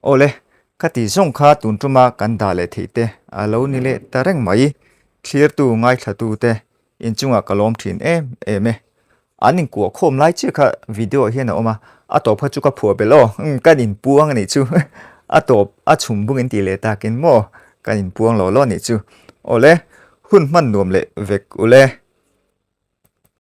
Awle, ka ti zawng kha tun tuma kan dah leh theih te a lo ni leh ta reng mai. Thlirtu ngaithlatu te inchungah ka lawm thin em em e. An inkuah khawm lai chiah kha video ah hian a awm a, a tawp kha chu ka phuah belh aw, umm kan inpuang a nih chu. A tawp a chhum bung in tih leh takin maw kan inpuang lo lo a nih chu. Awle, hun hman nuam leh vek ule.